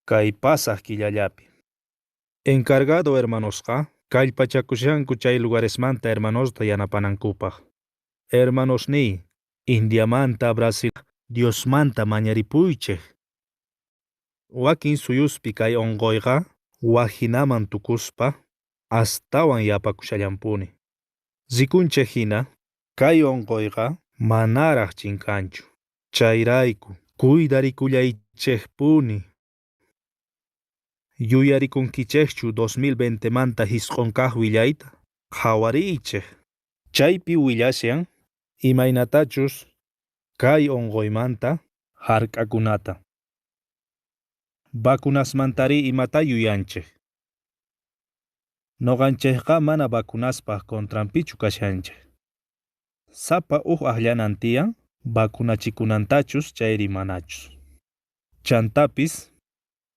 kay pasaq killallapi. Encargado hermanosqa kallpachakushanku chay lugaresmanta hermanosta yanapanankupaq. Hermanosniy, Indiamanta Brasil Diosmanta mañaripuychej. Wakin suyuspi kay unquyqa wajinaman tukuspa astawan yapakushallanpuni. Rikunchej hina kay unquyqa manaraq chinkanchu. Chayrayku kuydarikulaychejpuni. Yuyarikunkichejchu 2020manta jisq'un kaq willayta? Qhawariychej. Chaypi willashan imaynatachus kay unquymanta hark'akunata. Vacunasmantari imata yuyanchej. Noqanchejqa mana vacunaspaj contranpichu kashanchej. Sapa uj akllanan tiyan vacunachikunantachus chayri manachus. Chantapis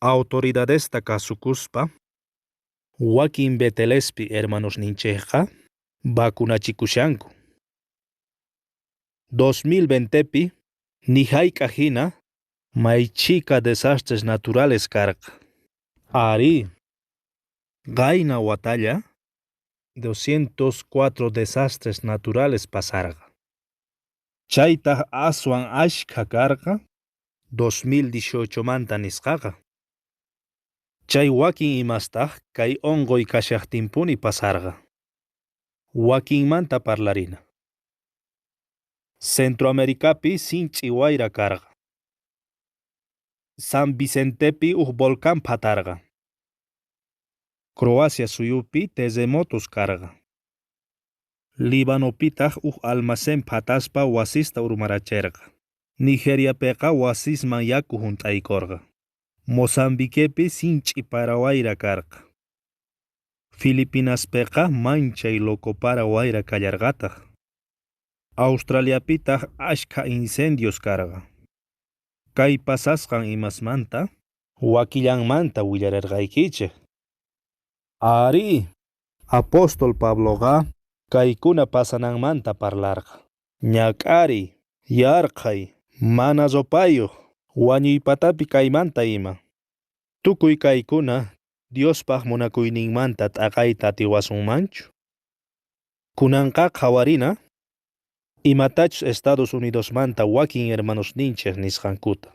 autoridadesta kasukuspa wakin Betelespi hermanosninchejqa vacunachikushanku. 2020pi ni hayk'aq hina may chhika desastres naturales karqa. Arí, qayna watalla 204 desastres naturales pasarqa. Chaytaq aswan ashkha karqa 2018manta nisqaqa. Chay wakin imastaq kay unquy kashaqtinpuni pasarqa. Wakinmanta parlarina. Centroamericapi sinch'i wayra karqa. San Vicentepi uj volcán phatarqa. Croacia suyupi terremotos karqa. Libanopitaq uj almacén phataspa wasista urmaracherqa. Nigeriapiqa wasisman yaku hunt'aykurqa. Mozambiquepi sinch'i para wayra karqa. Filipinaspiqa manchay loco para wayra kallarqataq. Australiapitaq ashkha incendios karqa. Kay pasasqan imasmanta wakillanmanta willararqaykichej. Arí, apóstol Pabloqa kaykuna pasananmanta parlarqa. Ñak'ariy, yarqhay, mana ropayuq, wañuypatapi kaymanta ima. Tukuy kaykuna Diospaj munakuyninmanta t'aqayta atiwasunmanchu. Kunanqa qhawarina imatachus Estados Unidosmanta wakin hermanosninchej nisqankuta.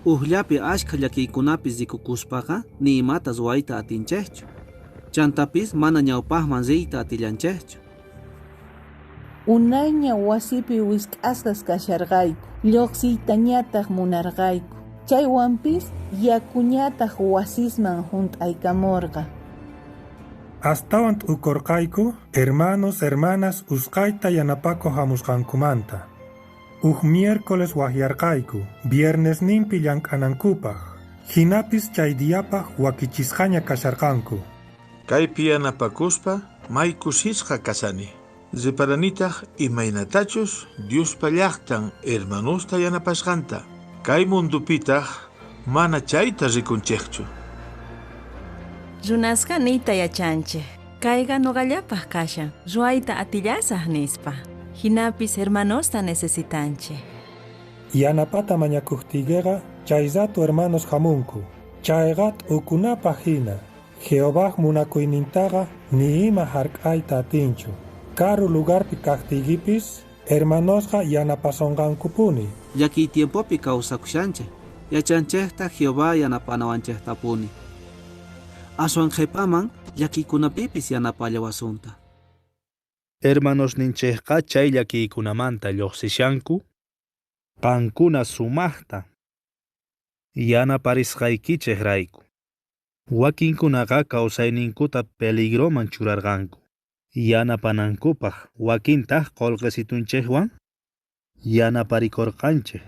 Ujllapi ashkha llakiykunapis rikukuspaqa ni imata ruwayta atinchejchu. Chantapis mana ñawpaqman riyta atillanchejchu. Unayña wasipi wisk'asqas kasharqayku, lluqsiytañataq munarqayku. Chaywanpis yakuñataq wasisman hunt'aykamurqa. Astawan t'ukurqayku hermanos, hermanas usqhayta yanapakuq hamusqankumanta. Uj miércoles waqyarqayku, viernesninpi llank'anankupaq. Jinapis chay diapaj wakichisqaña kasharqanku. Kaypi yanapakuspa may kusisqa kashani. Reparanitaq imaynatachus Diospa llaqtan hermanosta yanapasqanta. Kay mundupitaq mana chayta rikunchikchu. Runasqa niyta yachanchik. Kayqa nuqallapaq kashan, ruwayta atillasaq nispa. Hinapis hermanosta necesitanchik. Yanapata mañakuqtiykiqa chay rato hermanos hamunku. Chayqa t'ukunapaq hina. Jehovaj munakuynintaqa ni ima hark'ayta atinchu. Karu lugarpi kaqtiykipis hermanosqa yanapasonqankupuni. Llakiy tiempopi kawsakushanchik. Yachanchikta Jehová yanapanawanchiktapuni. Aswan qhipaman llakiykunapipis yanapallawasunta. Hermanosninchikqa chay llakiykunamanta lluqsishanku qankuna sumaqta yanaparisqaykichikrayku. Wakinkunaqa kawsayninkuta peligroman churarqanku. Yanapanankupaq wakintaq qullqisitunchikwan yanaparikurqanchik.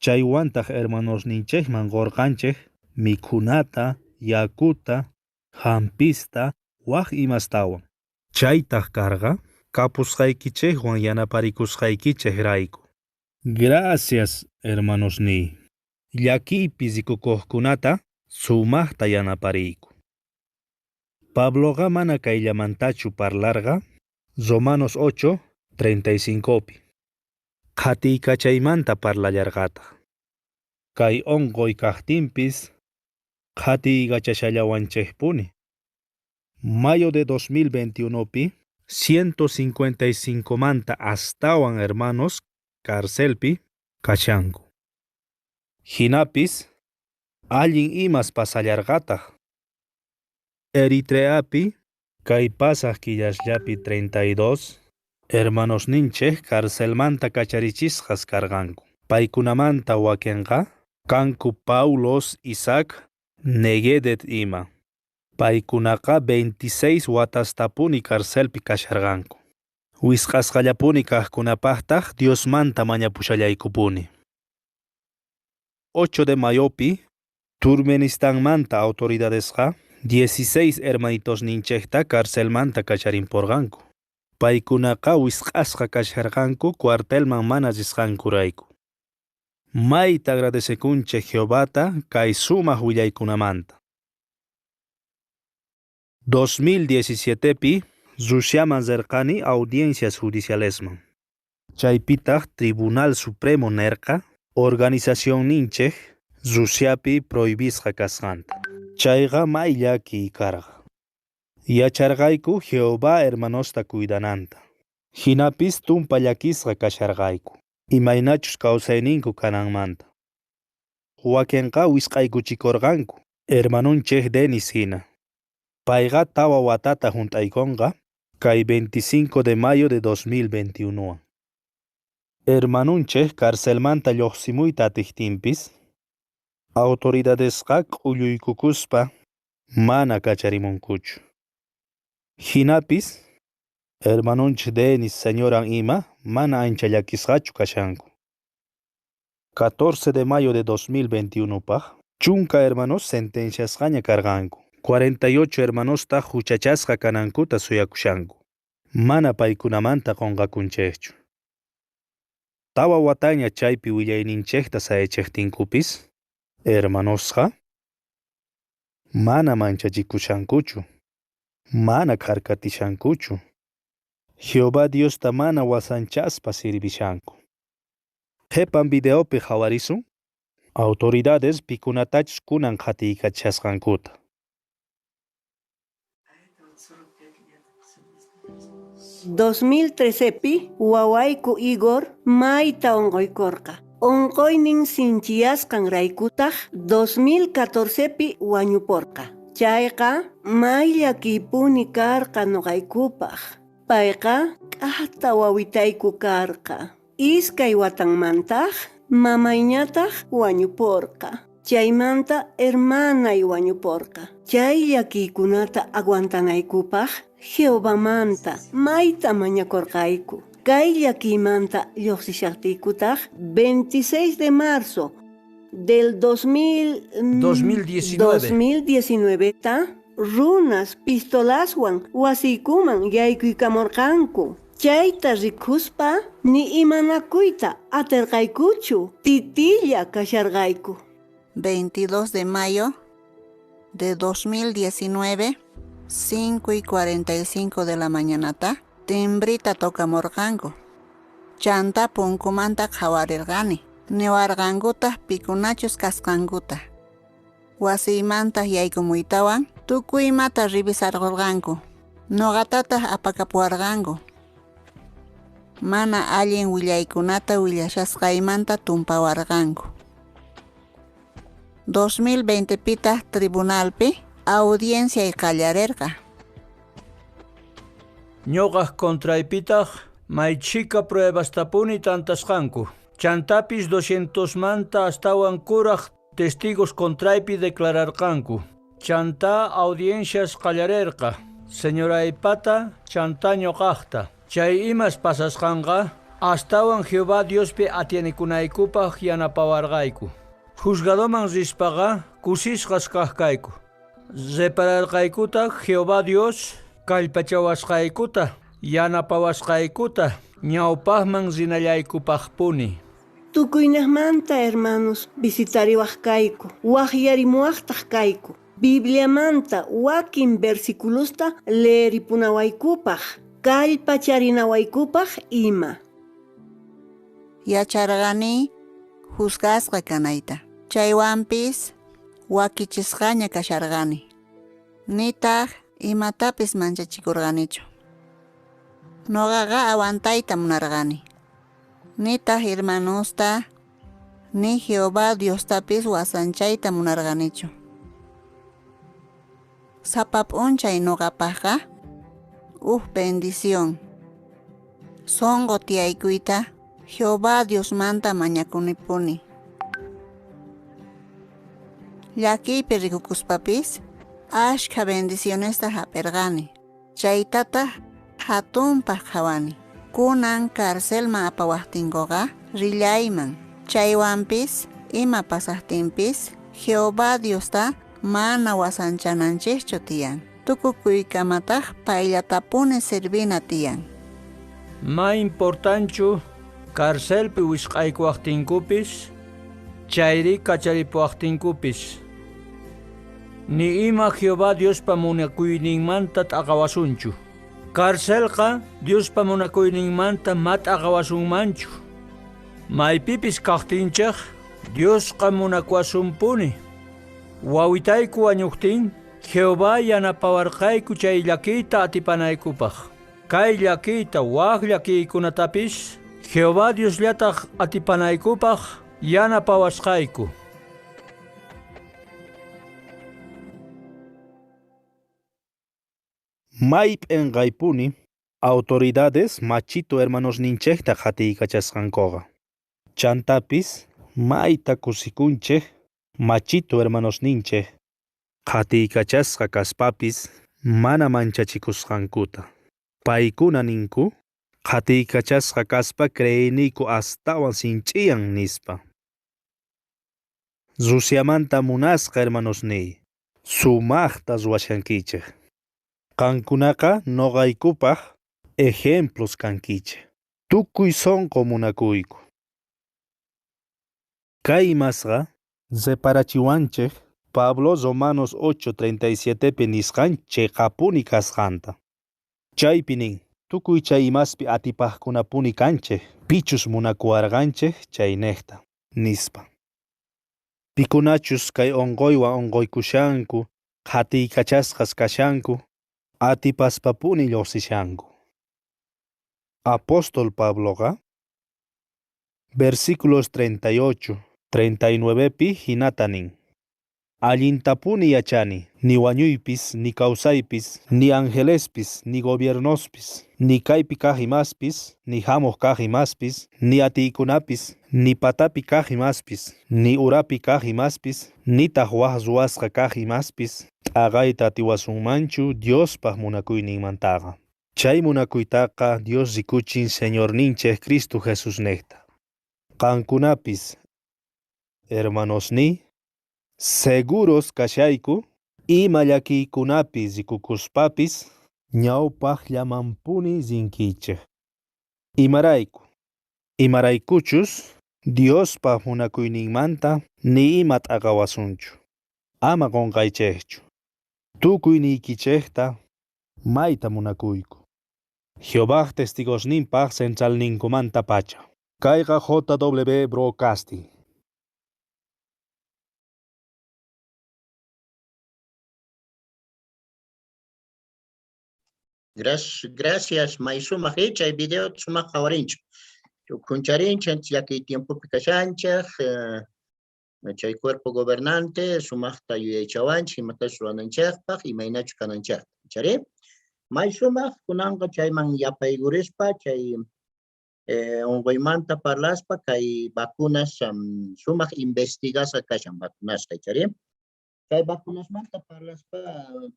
Chaywantaq hermanosninchikman qurqanchik mikhunata, yakuta, hampista, wak imastawan. Chaytaq karqa kapusqaykichikwan yanaparikusqaykichikrayku. Gracias, hermanosniy. Llakiypi rikukuqkunata sumaqta yanapariyku. Pabloqa mana kayllamantachu parlarqa Romanos 8:35pi. Qhatiykachaymanta parlallarqataq. Kay unquy kaqtinpis qhatiykachashallawanchikpuni. Mayo de 2021pi 155 manta astawan hermanos carcelpi kashanku. Hinapis allin imas pasallarqataq. Eritreapi kay pasaq killasllapi 32 hermanosninchik carcelmanta kacharichisqas karqanku. Paykunamanta wakinqa kanku Paulos, Isaac, Neguedet ima. Paykunaqa 26 watastapuni carcelpi kasharqanku. Wisq'asqallapuni kaqkunapaqtaq Diosmanta mañapushallaykupuni. 8 de mayopi Turkmenistanmanta autoridadesqa 16 hermanitosninchikta carcelmanta kacharimporqanku. Paykunaqa wisq'asqa kasharqanku cuartelman mana risqankurayku. Mayta agradecekunchik Jehovata kay sumaq willaykunamanta. 2017pi Rusiaman rirqani audiencias judicialesman. Chaypitaq Tribunal Supremo nerqa organizacionninchik Rusiapi prohibisqa kasqanta. Chayqa may llakiy karqa. Yacharqayku Jehová hermanosta cuidananta. Hinapis tumpa llakisqa kasharqayku. Imaynachus kawsayninku kananmanta. Wakinqa wisq'aykuchikurqanku hermanunchik Denis hina. Payqa tawa watata hunt'aykunqa kay 25 de mayo de 2021. Hermanunchik carcelmanta lluqsimuyta atiqtinpis autoridadesqa k'ulluykukuspa mana kacharimunkuchu. Hinapis hermanunchik Denis señoran ima mana ancha llakisqachu kashanku. 14 de mayo de 2021 paq chunka hermanos sentenciasqaña karqanku. 48 hermanosta huchachasqa kanankuta suyakushanku. Mana paykunamanta qunqakunchikchu. Tawa wataña chaypi willayninchikta sayachiqtinkupis hermanosqa mana manchachikushankuchu, mana kharkatishankuchu. Jehová Diosta mana wasanchaspa sirvishanku. Qhipan videopi qhawarisun autoridades pikunatachus kunan qhatiykachasqankuta. 2013pi wawayku Igor mayta unquykurqa. Unquynin sinchiyasqanraykutaq 2014pi wañupurqa. Chayqa may llakiypuni karqa nuqaykupaq. Payqa k'ata wawitayku karqa. Iskay watanmantaq mamayñataq wañupurqa. Chaymanta hermanay wañupurqa. Chay llakiykunata aguantanaykupaq Jehovamanta mayta mañakurqayku. Kay llakiymanta lluqsishaqtiykutaq 26 de marzo del 2000, 2019. 2019 ta runas pistolaswan wasiykuman yaykuykamurqanku. Chayta rikuspa ni imanakuyta atirqaykuchu, titilla kasharqayku. 22 de mayo de 2019, 5:45 de la mañanata, timbrita tocamurqanku. Chanta punkumanta qhawarirqani, niwarqankutaq pikunachus kasqankuta. Wasiymantaq yaykumuytawan tukuy imata revisarqurqanku. Nuqatataq apakapuwarqanku. Mana allin willaykunata willashasqaymanta tumpawarqanku. 2020 pitaq tribunalpi audiencia qallarirqa. Ñuqaq contraypitaq maychika pruebastapuni tantasqanku. Chantapis 200 manta astawan kuraq testigos contraypi declararqanku. Chanta audiencias qallarirqa. Señoraypata chanta ñuqaqta. Chay imas pasasqanqa astawan Jehová Diospi atienekunaykupaq yanapawarqayku. Juzgadoman rispaqa kusisqas kaq kayku. Repararqaykutaq Jehová Dios kallpachawasqaykuta, yanapawasqaykuta, ñawpaqman rinallaykupaqpuni. Tukuynaqmanta hermanos visitariwaq kayku, waqyarimuwaqtaq kayku. Bibliamanta wakin versiculosta leeripunawaykupaq, kallpacharinawaykupaq ima. Yacharqani juzgasqa kanayta. Chaywanpis wakichisqaña kasharqani. Nitaq imatapis manchachikurqanichu. Nuqaqa aguantayta munarqani. Nitaq hermanosta ni Jehová Diostapis wasanchayta munarqanichu. Sapa p'unchay nuqapaqqa uj bendición. Sunqu tiyaykuyta Jehová Diosmanta mañakunipuni. Llakiypi rikukuspapis ashkha bendicionesta hap'irqani. Chaytataq hatunpaq qhawani. Kunan carcelman apawaqtinkuqa rillayman. Chaywanpis ima pasaqtinpis Jehová Diosta mana wasanchananchikchu tiyan. Tukukuykamataq payllatapuni servina tiyan. Ma importanchu carcelpi wisq'aykuwaqtinkupis, chayri kacharipuwaqtinkupis. Ni ima Jehová Diospa munakuyninmanta t'aqawasunchu. Carcelqa Diospa munakuyninmanta ma t'aqawasunmanchu. Maypipis kaqtinchik Diosqa munakuwasunpuni. Wawitayku wañuqtin Jehová yanapawarqayku chay llakiyta atipanaykupaq. Kay llakiyta waq llakiykunatapis Jehová Diosllataq atipanaykupaq yanapawasqayku. May p'inqaypuni autoridades machito hermanosninchikta qhatiykachasqankuqa. Chantapis mayta kusikunchik machito hermanosninchik qhatiykachasqa kaspapis mana manchachikusqankuta. Paykuna ninku qhatiykachasqa kaspa creeyniyku astawan sinch'iyan nispa. Rusiamanta munasqa hermanosniy, sumaqta ruwashankichik. Qankunaqa nuqaykupaq ejemplos kankichik. Tukuy sunqu munakuyku. Kay imasqa reparachiwanchik Pablo Romanos 8:37 pi nisqan chiqapuni kasqanta. Chaypi nin, tukuy chay imaspi atipaqkunapuni kanchik, pichus munakuwarqanchik chayniqta, nispa. Pikunachus kay unquywan unquykushanku, qhatiykachasqas kashanku, atipaspapuni lluqsishanku. Apóstol Pabloqa versículos 38, 39 pi hinata nin. Allintapuni yachani, ni wañuypis, ni kawsaypis, ni angelespis, ni gobiernospis, ni kaypi kaq imaspis, ni hamuq kaq imaspis, ni atiykunapis, ni patapi kaq imaspis, ni urapi kaq imaspis, nitaq waq ruwasqa kaq imaspis, t'aqayta atiwasunmanchu Diospaq munakuyninmantaqa. Chay munakuytaqa Dios rikuchin Señorninchik Cristo Jesusniqta. Qankunapis, Hermanosniy, seguros kashayku ima llakiykunapi rikukuspapis ñawpaqllamanpuni rinkichej. Imarayku? Imaraykuchus Diospa munakuyninmanta ni ima t'aqawasunchu. Ama qunqaychejchu. Tukuyniykichejta mayta munakuyku. Jehovaj testigosninpaj centralninkumantapacha. Kayqa JW Broadcasting. Gracias, gracias, may sumaq chay video sumaq qhawarinchik. Ukhuncharinchik llakiy tiempopi kashanchik, chay cuerpo gobernante sumaqta yuyaychawanchik imatachus ruwananchikpaq, imaynachu kananchikpaq. Chari? May sumaq kunanqa chayman yapaykurispa chay unquymanta parlaspa kay vacunas sumaq investigasqa kashan vacunasqa, chari? Kay vacunasmanta parlaspa,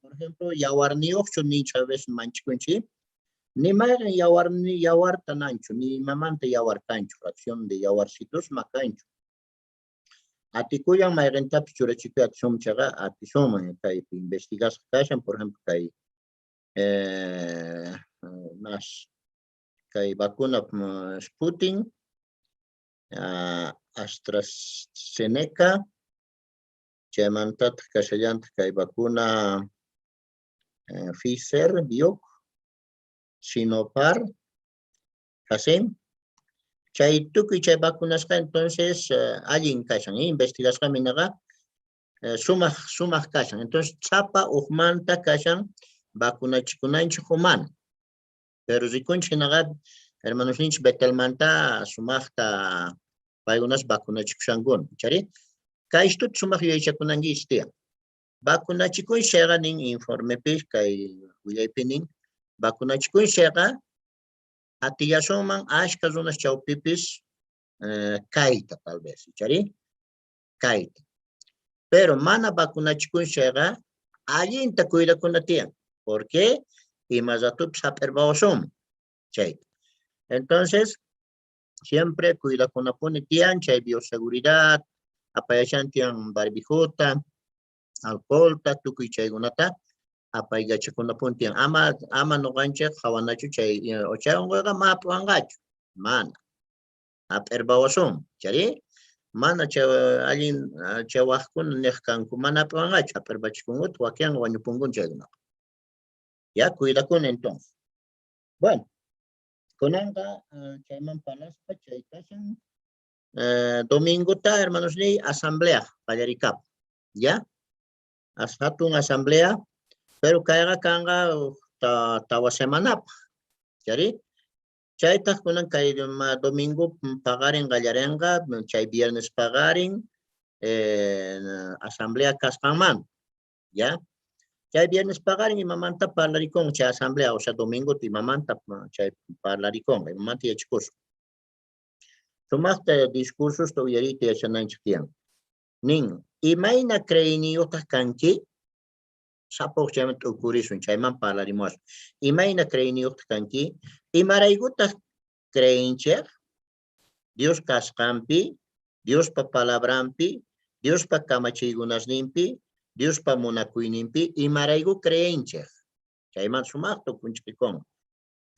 por ejemplo, yawarniyuqchu ninchik a veces manchikunchik. Ni mayqin yawar ni yawarta nanchu, ni imamanta yawar kanchu, fracción de yawarcitos ma kanchu. Atikullan mayqintapis churachikuy atisunman chayqa atisunman kaypi investigasqa kashan, por ejemplo, kay mas kay vacuna Sputnik, AstraZeneca, chaymantataq kashallantaq kay vacuna Pfizer, Bio, Sinopharm, Janssen. Chay tukuy chay vacunasqa entonces allin kashan, investigasqa minaqa sumaq sumaq kashan. Entonces chapa uqmanta kashan vacunachikunanchik humana. Pero rikunchik hinaqa hermanosninchik Betelmanta sumaqta paykunas vacunachikushankuna, chari? Kaystuta sumaq yuyaychakunanchis tiyan. Vacunachikun chayqa nin informepi kay willaypi nin vacunachikun chayqa atillasunman ashka runas chawpipis kayta tal vez, chari? Kayta. Pero mana vacunachikun chayqa allinta cuidakuna tiyan, porque ima ratupis hap'irpawasunman chayta. Entonces, siempre cuidakunapuni tiyan chay bioseguridad, apayashan tiyan barbijota, alcoholta, tukuy chaykunata apaykachikunapuni tiyan. Ama ama nuqanchik qhawanachu chay chay unquyqa ma hap'iwanqachu, mana. Hap'irpawasun, chari? Mana chay allin chay waqkuna niq kanku, mana hap'iwanqachu, hap'irpachikunkuta wakinqa wañupunkun chaykunaqa. Ya, cuidakuna entonces. Bueno, kunanqa chayman parlaspa chay kashan domingota, hermanos niy, asamblea qallarikapun, ya? Hatun asamblea, pero kayqa kanqa tawa semanapaq, chari? Chaytaq kunan kay domingo paqarin qallarinqa, chay viernes paqarin asamblea kasqanman, ya? Chay viernes paqarin imamanta parlarikun chay asamblea, o sea, domingo imamanta chay parlarikun, imamanta yachakusun. Sumaqta discursosta uyariyta yachananchik tiyan. Nin, imayna creeyniyuqtaq kanki? Sapaq chayman t'ukurisun, chayman parlarimuwasun. Imayna creeyniyuqtaq kanki? Imaraykutaq creenchik? Dios kasqanpi, Diospa palabranpi, Diospa kamachiykunasninpi, Diospa munakuyninpi, imarayku creenchik? Chayman sumaqta ukhunchikun.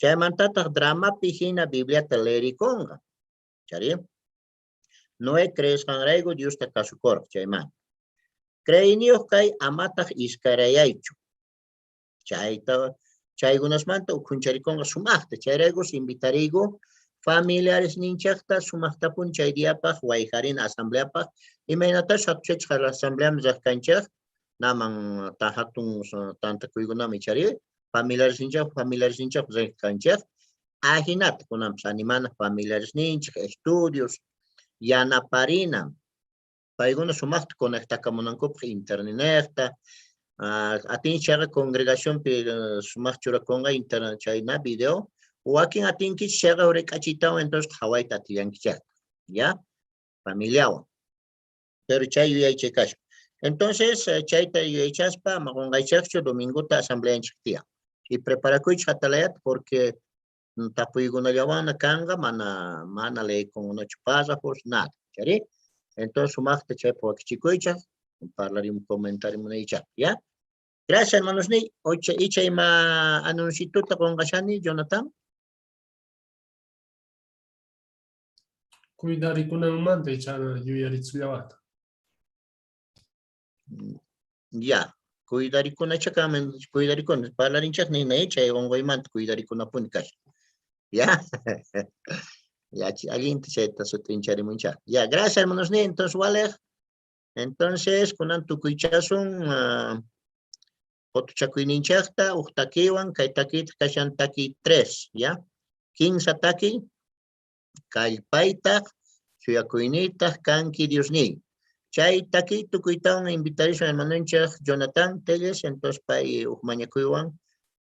Chaymantataq dramapi hina Bibliata leerikunqa. Chari? Noé creesqanrayku Diosta kasukurqa chaymanta. Creeyniyuq kay amataq iskayrayaychu. Chayta chaykunasmanta ukhuncharikunqa sumaqta. Chayraykus invitariyku familiares ninchaqta sumaqtapun chay diapaq wayjarina asambleapaq imaynatachus hatuchachik asambleaman riq kanchik naman ta hatun tantakuykunaman ichari familiares ninchaq familiares ninchaq riq kanchik ajinata kunanpis animana familiares ninchik estudios yanaparina paykuna sumaqta conectakamunankupaq internetnejta atin chayqa congregacionpi sumaq churakunqa internet chayna video wakin atinkichik chayqa rik'achitawan entonces qhawayta atillankichikta ya familiawan pero chay yuyaychay kashan entonces chayta yuyaychaspa ama qunqaychikchu domingota asambleanchik tiyan y preparakuychik atalayata porque tapuykunallawanna kanqa mana mana leekunkunachu párrafos nada chari. Entonces, sumaqta chaypaq wakichikuychaq, parlarim comentarimunaychaq, ¿ya? Gracias, hermanos ni. Ocha, icha ima anuncituta qunqashani, Jonathan. Cuidarikunanmanta icha yuyarichillawaqta. Ya, cuidarikunacha kamen, cuidarikuna, parlarinchaq nina chay unquymanta cuidarikunapuni kashan. Ya. Ya, allinta chayta sut'incharimunchaq. Ya, gracias, hermanos ni. Entonces, walej. Entonces, kunan tukuychasun qutuchakuyninchaqta uj takiwan, kay takiyta kashan taki 3, ya. Kinsa taki, kallpaytaq, suyakuyniytaq kanki Diosniy. Chay taki tukuytawan invitarisun hermanonchik Jonathan Telles, entonces pay uj mañakuywan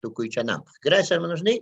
tukuychananpaq. Gracias, hermanos ni.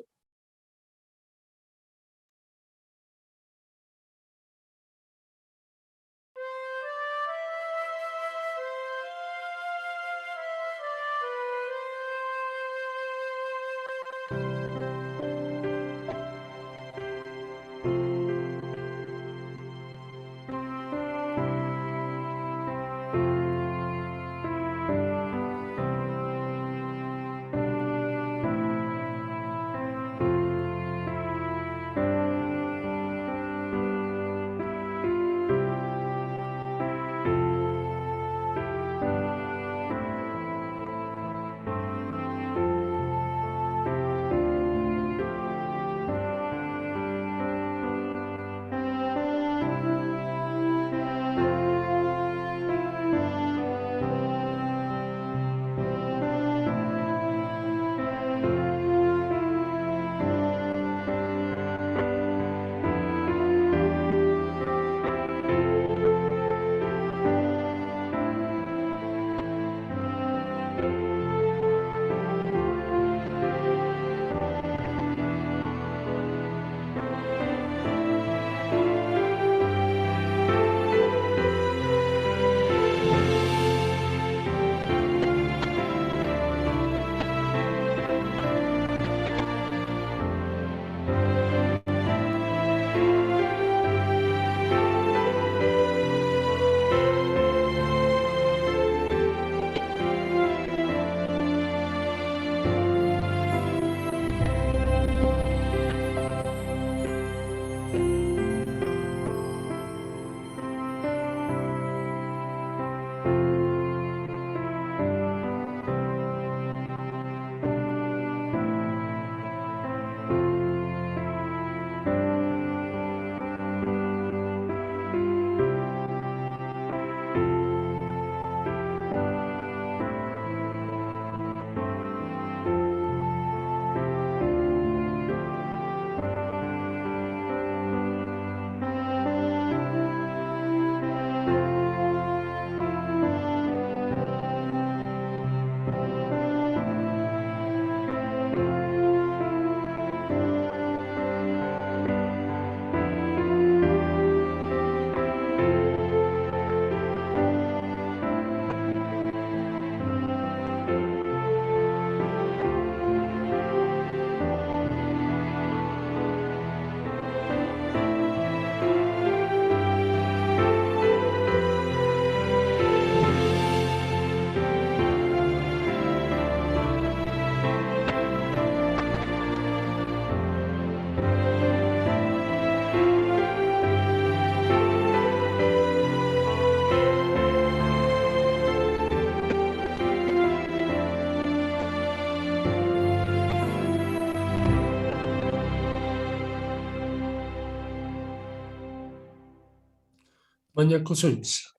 Mañakusunchis.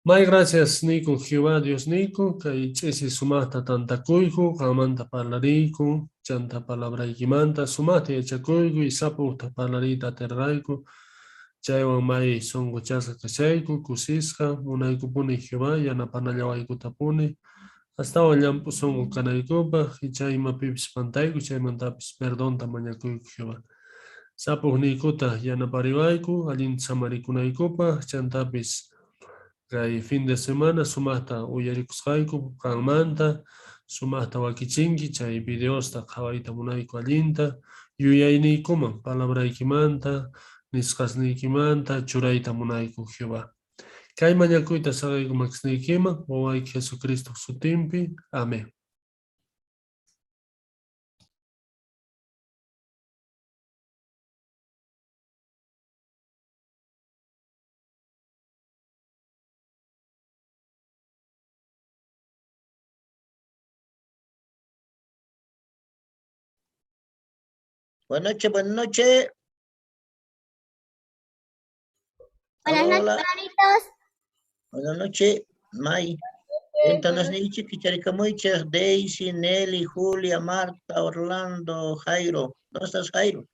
May gracias niyku Jehová Dios niyku, kay ch'isi sumaqta tantakuyku, qanmanta parlariyku, chanta palabraykimanta sumaqta yachakuyku y sapa parlariyta atirqayku, chaywan may sunquchasqa kashayku, kusisqa, munaykupuni Jehová yanapanallawaykutapuni, astawan llamp'u sunqu kanaykupaq, icha imapipis pantayku, chaymantapis perdonta mañakuyku Jehová. Sapuqniykuta yanapariwayku, allinta samarikunaykupaq, chantapis kay fin de semana sumaqta uyarikusqayku qanmanta, sumaqta wakichinki chay videosta qhawayta munayku allinta, yuyayniykuman palabraykimanta, Nisqasniykimanta churayta munayku, Jehová. Kay mañakuyta saqeyku makisniykiman, wawayki Jesucristoj sutinpi. Amén. Buenas noches, buenas noches. Buenas Hola, noches, hola. hermanitos. Buenas noches, May. Cuéntanos, Nichi, Kicharikamuichej, Daisy, Nelly, Julia, Marta, Orlando, Jairo. ¿Dónde estás, Jairo?